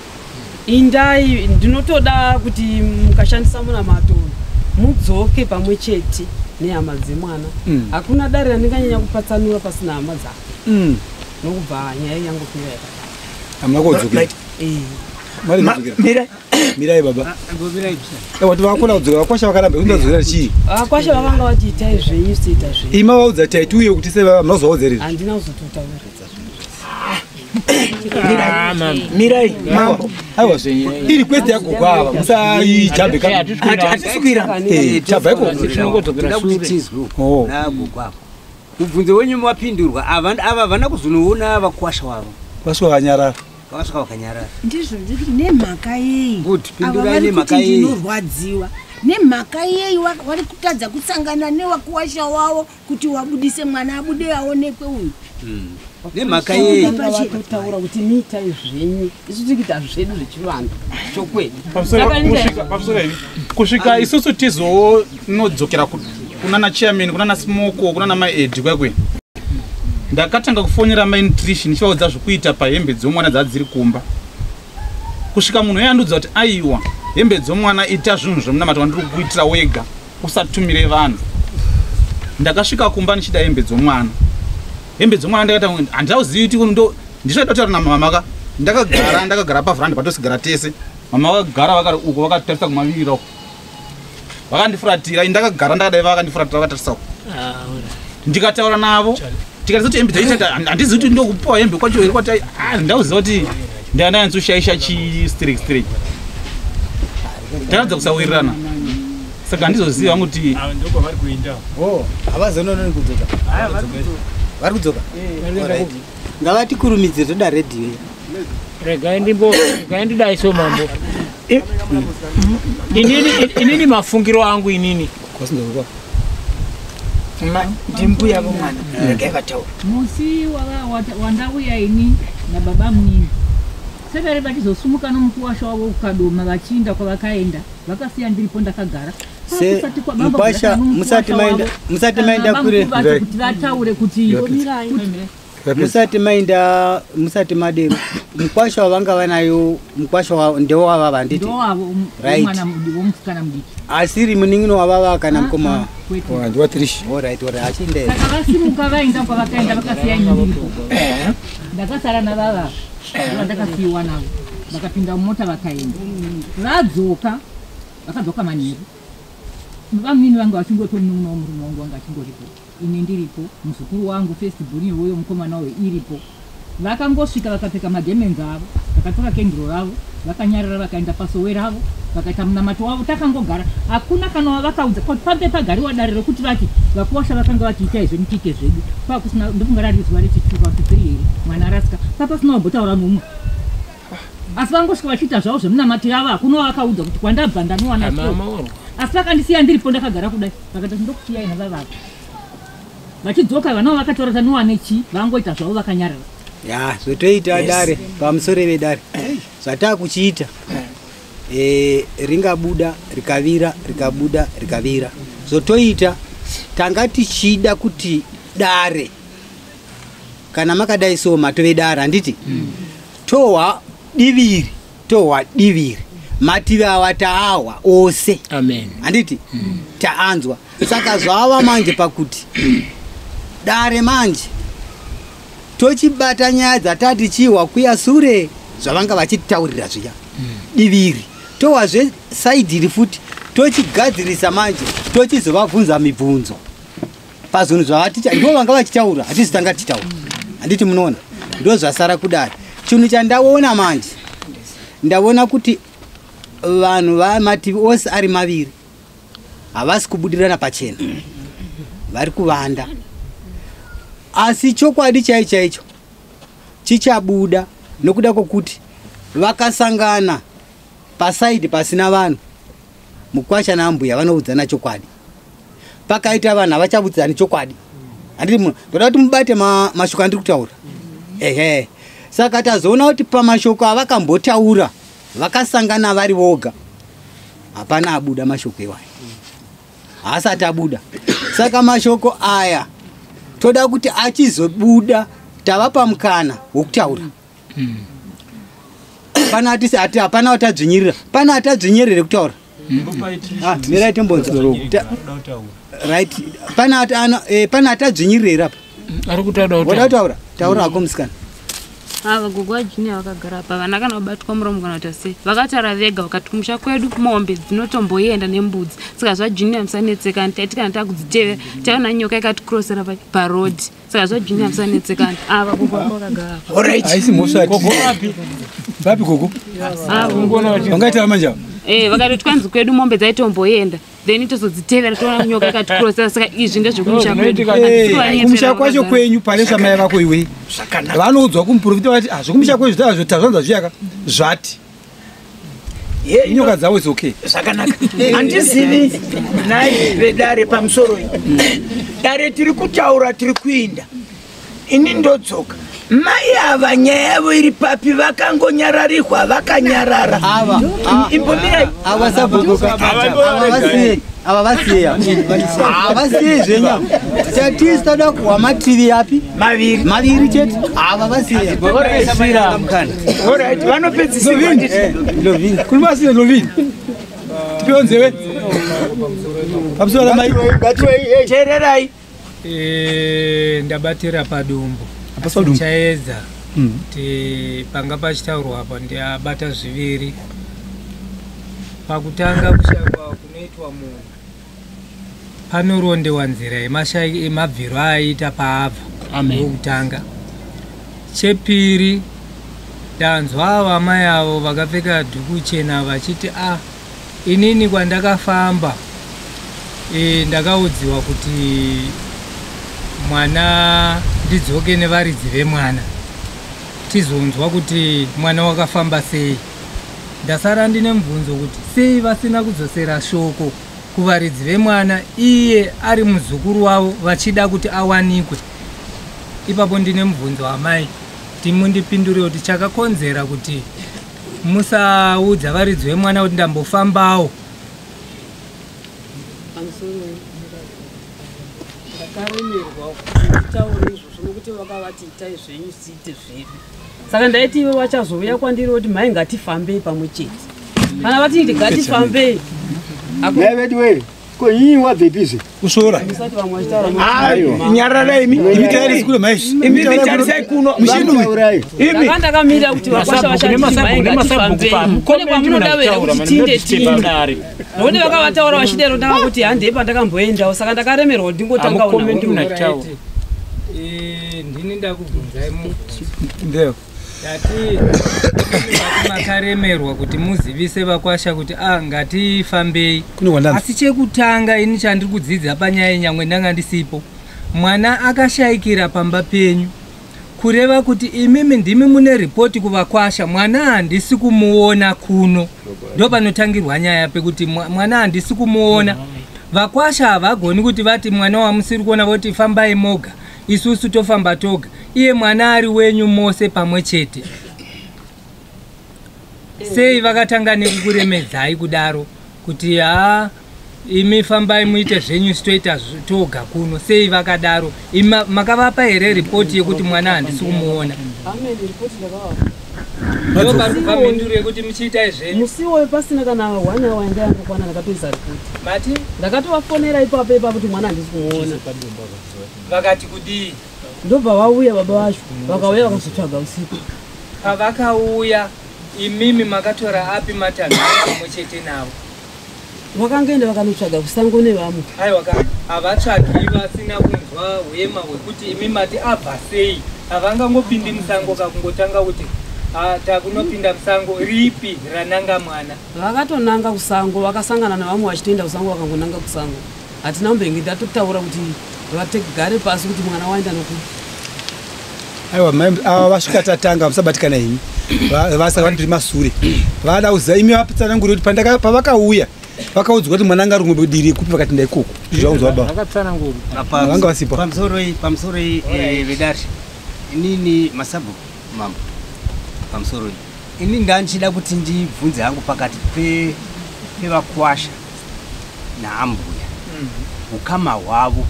indai ndinotoda kuti mukashandisa munamato mudzoke pamwe chete nehama dzemwana. Hakuna dare randinganyanya kupatsanura pasina hama dzake. Nokubva nyaya yangopera yakadaro. Hamuna kodzokera. Mirai baba. Wati vakona kudzokera vakwasha vakaramba kuti ndadzokera chii? Vakwasha vakanga vati itai zvenyu siita zvenyu. Ima vaudza taiti uye kuti sei baba munozovaudza here? Handina kuzototaura. Mirai mambo. Aiwa iri kwete yagogo ava musaijambe ka. Hatisi kuiramba. Tabva ikoko. Tinongodzokera sure. Nagogo ava. Mubvunzo wenyu mapindurwa ava havana kuzonoona vakwasha wavo. Vasvika vakanyarara. Vakasvika vakanyarara. Ndizvo ndiri nemhaka yei? Ava vari kuti ndinorwadziwa. Nemhaka yei vari kutadza kusangana newakuwasha wavo kuti wabudise mwana abude aonekwe uyu. Nemhaka yei? Vatotaura kuti miitai zvenyu. Isu tiri kuita zvedu zvechivanhu chokwedi. Pamusoro hivi. Kusvika isusu tizonodzokera kunana chairman, kunana Smoko, kunana mai Edi kwekwe. Ndakatanga kufonera mai Nutrition ndichivaudza zvekuita pahembe dzomwana dzadziri kumba. Kusvika munhu uye andiudza kuti aiwa hembe dzomwana ita zvinhu zvemunamato wandiri kukuitira wega usatumire vanhu. Ndakasvika kumba ndichida hembe dzomwana. Hembe dzomwana ndakati handauzivi kuti ndisati ndataura namama ka. Ndakagara pavheranda patosigara tese. Mama vakagara vakari uko vakatarisa kumavirira uko. Vakandifuratira, ndakagara ndakadai vakandifuratira vakatarisa uko. Ndikataura navo tikatarisa kuti hembe dzaichata handizivi kuti ndokupiwa hembe kwacho here kwati ndauziva kuti ndandanyatsoshaisha chistrek strek. Taratidza kusawirirana. Saka handizozivi hangu kuti ndokwavari kuenda. Havazonononi kudzoka. Vari kudzoka. Ngavatikurumidze toda redhiyo. Regai ndidai so mambo. Inini mafungiro angu inini. Ndimbuya vomwana regai vataura. Musi wandauya ini nababa munini. Severe vachizosumuka nomukuwasha wavo kukadoma vachiinda kwavakaenda vakasiya ndiripo ndakagara. Mukwasha musati maenda kure kuti vataure kuti musati maenda musati madero mukwasha wavanga vanayo mukwasha ndewavava handiti right womusikana mudiki asiri munin'ino wavava kana mukoma ndiwa Trish. Alright, alright, achienda. Saka vasimuka vaenda kwavakaenda vakasiya ini ndiripo. Ndakasara navava ndakasiyiwa navo vakapinda mumota vakaenda. Vadzoka vakadzoka manheru. Vamwini vanga vachingotomunun'una womurume wangu wanga achingoripo. Ini ndiripo, muzukuru wangu first born iwoyo mukomana uyo iripo. Vakangosvika vakapfeka magemenzi avo, vakatora kenduro ravo, vakanyarara vakaenda pasowe ravo, vakaita munamato wavo takangogara. Hakuna kana wavakaudza pambe pagariwa dare rokuti vati vakuwasha vakanga vachiita izvo tiite zvedu. Pakusina ndofunga rari zuva rechituka kuti 3 here mwana arasika. Papasina wambotaura nomumwe. Asi vangosvika vachiita zvavo zvemunamato yavo hakuna wavakaudza kuti kwandabva ndanowana so. Asi vakandisiya ndiripo ndakagara kudai. Vakati ndokusiyai navavava. Vachidzoka vana vakatora tanowane chi vangoita zvavo vakanyarara. Ya, zvotoita dare pamusoro vedare. Zvatakuchiita ringabuda rikavira rikabuda rikavira. Zvotoita tanga tichida kuti dare kana makadai so matove dare handiti tohwa diviri tohwa diviri mativi awa taahwa ose. Amen. Handiti taanzwa. Saka zvava manje pakuti dare manje tochibata nyaya dzatati chihwa kuya sure zvavanga vachitaurira zviya diviri Towazve saidhiri futi tochigadzirisa manje tochizovabvunza mibvunzo pazvinhu zvavaticha ndo vanga vachitaura hatisi tanga tichitaura handiti munoona ndo zvasara kudari chinhu chandaona manje ndaona kuti vanhu vamativi ose ari maviri havasi kubudirana pachena vari kuvanda asi chokwadi chaicho chaicho chichabuda nokuda kwokuti vakasangana pasaidi pasina vanhu mukwasha naambuya vanoudzana chokwadi pakaita vanhu havachavudzani chokwadi handiti munhu ndoda kuti mubate mashoko andiri kutaura ehe saka tazoona kuti pamashoko avakambotaura vakasangana vari voga hapana abuda mashoko iwayo haasati abuda saka mashoko aya toda kuti achizobuda tavapa mukana wokutaura hapana atisi ati hapana atadzvinyirira pana atadzvinyirire kutaura mirai timbonzwa right pana ati ana pana atadzvinyirira apa ari kutaura woda kutaura taura hako musikana Ava gogo vaJunior vakagara apa vana kana kubatwa muromo kana kuita sei vakataura vega vakati kumusha kwedu mombe dzinotomboenda nembudzi saka zvaJunior musanetsekana taiti kana takudzitevera taona nyoka ikatikrosera parodhi saka zvaJunior musanetsekana ava gogo vako vakagara apa haisi mhosva vapi gogo vangaita manje ava vakati twanzi kwedu mombe dzaitomboenda then tozodzitevera toona nyoka ikatikrosera saka izvi ndezvekumusha kwedu kumusha kwacho kwenyu pane samai vako iwe vanoudzwa kumuprofita vati ah zvekumusha kwenyu zvitazvo tazvanza zviyaka zvati inyoka dzavo is okay zvakanaka handizivi nhai vedare pamusoro iyi dare tiri kutaura tiri kuinda ini ndodzoka mai ava nyaya yavo iri papi vakangonyararihwa vakanyarara imbomirai ava sabhuku ava vasiyei ava vasiyei zvenyu chatisi toda kuhwa mativi api maviri maviri chete ava vasiyei Alright, vanopedzisirwa kuluma asine lovini tipewo nzeve pamusoro ramai teererai Ndabatira padumbu Hapasi padumbu. Chaedza kuti panga pachitaurwa apa ndiabata zviviri pakutanga kushayikwa kunoitwa munhu panorondewa nzira yemabviro aaita paabva ndokutanga chepiri ndanzwa ava amai avo vakapfeka dhuku chena vachiti a inini kwandakafamba ndakaudziwa kuti mwana ndidzoke nevaridzi vemwana tizonzwa kuti mwana wakafamba sei ndasara ndine mubvunzo kuti sei vasina kudzosera shoko kuvaridzi vemwana iye ari muzukuru wavo vachida kuti awanikwe ipapo ndine mubvunzo amai timundipindure kuti chakakonzera kuti musaudza varidzi vemwana kuti ndambofambawo Pamusoro ndakaremerwa kuti nditaure izvozvo nokuti vakavati itai zvenyu siite zvedu saka ndaiti ivo vachazouya kwandiri voti mhai ngatifambei pamwe chete kana vati ngatifambei Nhai vedu wee ko inyi wabvepizve kusvora Musati vamwe vachitaura Nyararai imi. Imi tarisai kuno maishi Imi tarisai kuno. Mushinui. Imi. Ndanga ndakamira kuti vakwasha vachati mhai ngatifambei kune kwamunoda here kuti tinde tinde nokuti vakavataura vachidero ndanga kuti handei pandakamboendawo saka ndakaremerwa kuti ndingotangawo navo. Ndini ndakubvunzai mubvunzo ndeyo ndati makaremerwa kuti muzivise vakwasha kuti a ngatifambei asi chekutanga ini chandiri kudzidza panyaya yenyangwe ndanga ndisipo mwana akashayikira pamba penyu kureva kuti imimi ndimi mune ripoti kuvakwasha mwana handisi kumuona kuno ndo panotangirwa nyaya pekuti mwana handisi kumuona vakwasha havagoni kuti vati mwana wamusiri kuona voti fambai moga isusu tofamba toga iye mwana ari wenyu mose pamwe chete sei vakatanga nekukuremedzai kudaro kuti ha imi fambai muite zvenyu sitoita toga kuno sei vakadaro imi makavapa here ripoti yekuti mwana handisi kumuona Amen, ripoti ndakavapa. ndo pari kubva mhinduro yekuti muchiitai zvenyu Musi iwoyo pasina kana one hour yanga yangokwana ndakatoisa ripoti mati ndakatovafonera ipapo ipapo kuti mwana handisi kumuona vakati kudii ndobva vauya baba vacho vakauya vakazotsvaga usiku pavakauya Imimi makatora api matanho pamwe chete navo? Vakangoenda vakanotsvaga kusango nevamwe. Aiwa ka, havatsvagi vasina kunzwa hwema hwekuti imi mati abva sei. Havangangopindi musango ka kungotanga kuti ah, takunopinda musango ripi rananga mwana. Vakatonanga kusango vakasangana nevamwe vachitoenda kusango vakangonanga kusango. Hatina kumbenge tatotaura kuti vategare pasi kuti mwana waenda nokupi. Aiwa mai ava vasvika tatanga musabatikana imi. Vasaka vari masure. Vada kuziva imi vapatsanangura kuti pandaka pavakauya vakaudzwa kuti mwana anga ari diri kupi vakati ndaikoko. Zvaudzwa baba. Vakatsanangura. Vanga vasipo. Pamusoro pamusoro vedare. Inini masabhuku mambo. Pamusoro ini ndandichida kuti ndibvunze hangu pakati pevakwasha naambuya. Ukama hwavo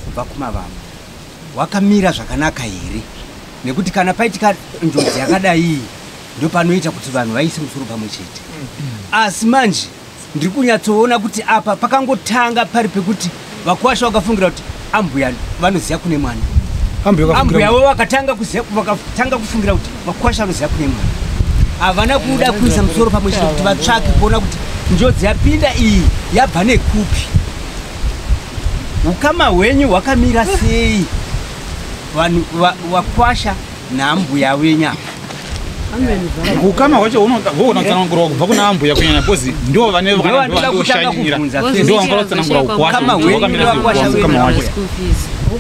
kubva kumavambo hwakamira zvakanaka here? Nekuti kana paitika njodzi yakadai ndopanoita kuti vanhu vaise musoro pamwe chete. Asi manje ndiri kunyatsoona kuti apa pakangotanga pari pekuti vakwasha vakafungira kuti ambuya vanoziva kune mwana. Ambuya vo vakatanga kuziva vakatanga kufungira kuti vakwasha vanoziva kune mwana. Havana kuda kuisa musoro pamwe chete kuti vatsvake kuona kuti njodzi yapinda iyi yabva nekupi. Ukama hwenyu hwakamira sei vanhu vakwasha naambuya wenyu apa? Ukama hwacho hunoda kutsanangurwa kubva kuna ambuya kunyanya because ndo vane vandoshanyira ndo vanofanira kutsanangura ukwasha hwakamira sei ukama hwacho.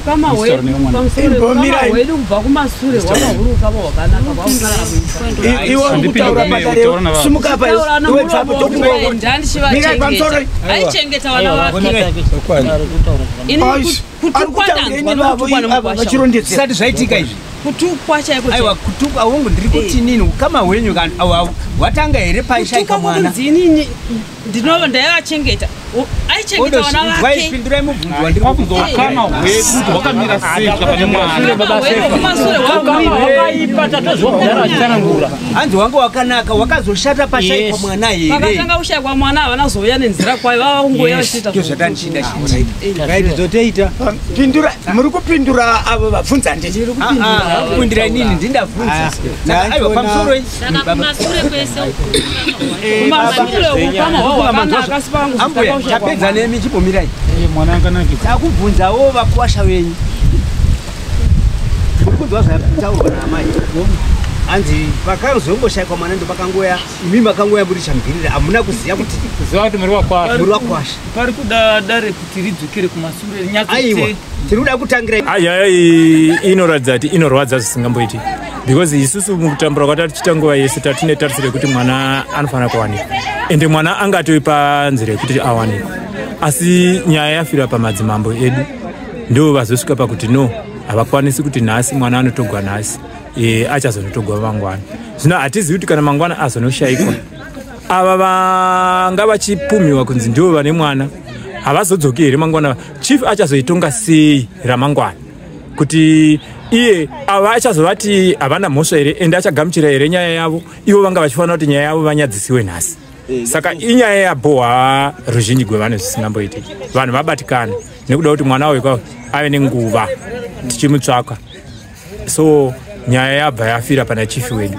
Ukama hwedu kubva kumasure hwanga huri ukama hwakanaka. Iwe uri kutaura padare, simuka apa iwe bvapo tokumirai aichengeta vana vake. Kutukwa zvisati zvaitika izvi. Kutukwa chaiko. Aiwa kutukwa hongu ndiri kuti nini ukama hwenyu kana hwatanga here paishaika mwana? Kutukwa inini ndinova ndaivachengeta. Aichengeta vana vake. Pindurai mubvunzo wandiri kubvunza. Ukama hwedu hwakamira sei pane mwana? Kumasure wakaipa tatozwa kudhara vachitsanangura. Hanzi wanga wakanaka wakazoshata pashaikwa mwana here? Pakatanga kushaikwa mwana havana kuzouya nenzira kwayo vava kungouya vachiita. Ndozvatandichida chii. Right zotoita. Pindura muri kupindura avo vabvunza ndiri. Ndiri kupindura. Kupindura inini ndindabvunza. Saka aiwa pamusoro Saka kumasure kwese kumasure ukama hwavo hwakanaka asi Ambuya tapedza nemi chimbomirai. Mwana akanakidza. Takubvunzawo vakwasha wenyu. Muri kunzwa zvataurwa naamai. Hanzi pakazongoshaikwa mwana ndo pakangoya imi makangoya muri chamvirira hamuna kuziva kuti kuziva kuti muri wakwasha. Muri wakwasha. Pari kuda dare kuti ridzokere kumasure Aiwa tiri kuda kutangira. Aya inoratidza kuti inorwadza zvisingamboiti because isusu mukutambura kwatatichiita nguva yese tatine tarisiro yekuti mwana anofanira kuwanikwa ende mwana angatoi panzira yekuti awanikwe, asi nyaya yafira pamadzimambo edu ndo vazosvika pakuti no havakwanisi kuti nhasi mwana anotogwa nhasi achazonotogwa mangwana. Zvino hatizivi kuti kana mangwana azonoshaikwa ava vanga vachipumhiwa kunzi ndivo vane mwana havazodzoki here mangwana? Chief achazoitonga sei ramangwana kuti iye ava achazovati havana mhosva here ende achagamuchira here nyaya yavo? Ivo vanga vachifanira kuti nyaya yavo vanyadzisiwe nhasi. Saka inyaya yabhohwa ruzhinji gwevanhu zvisingamboiti. Vanhu vabatikana nekuda kuti mwana uyu ave nenguva tichimutsvaka. So nyaya yabva yafira pana chief wedu.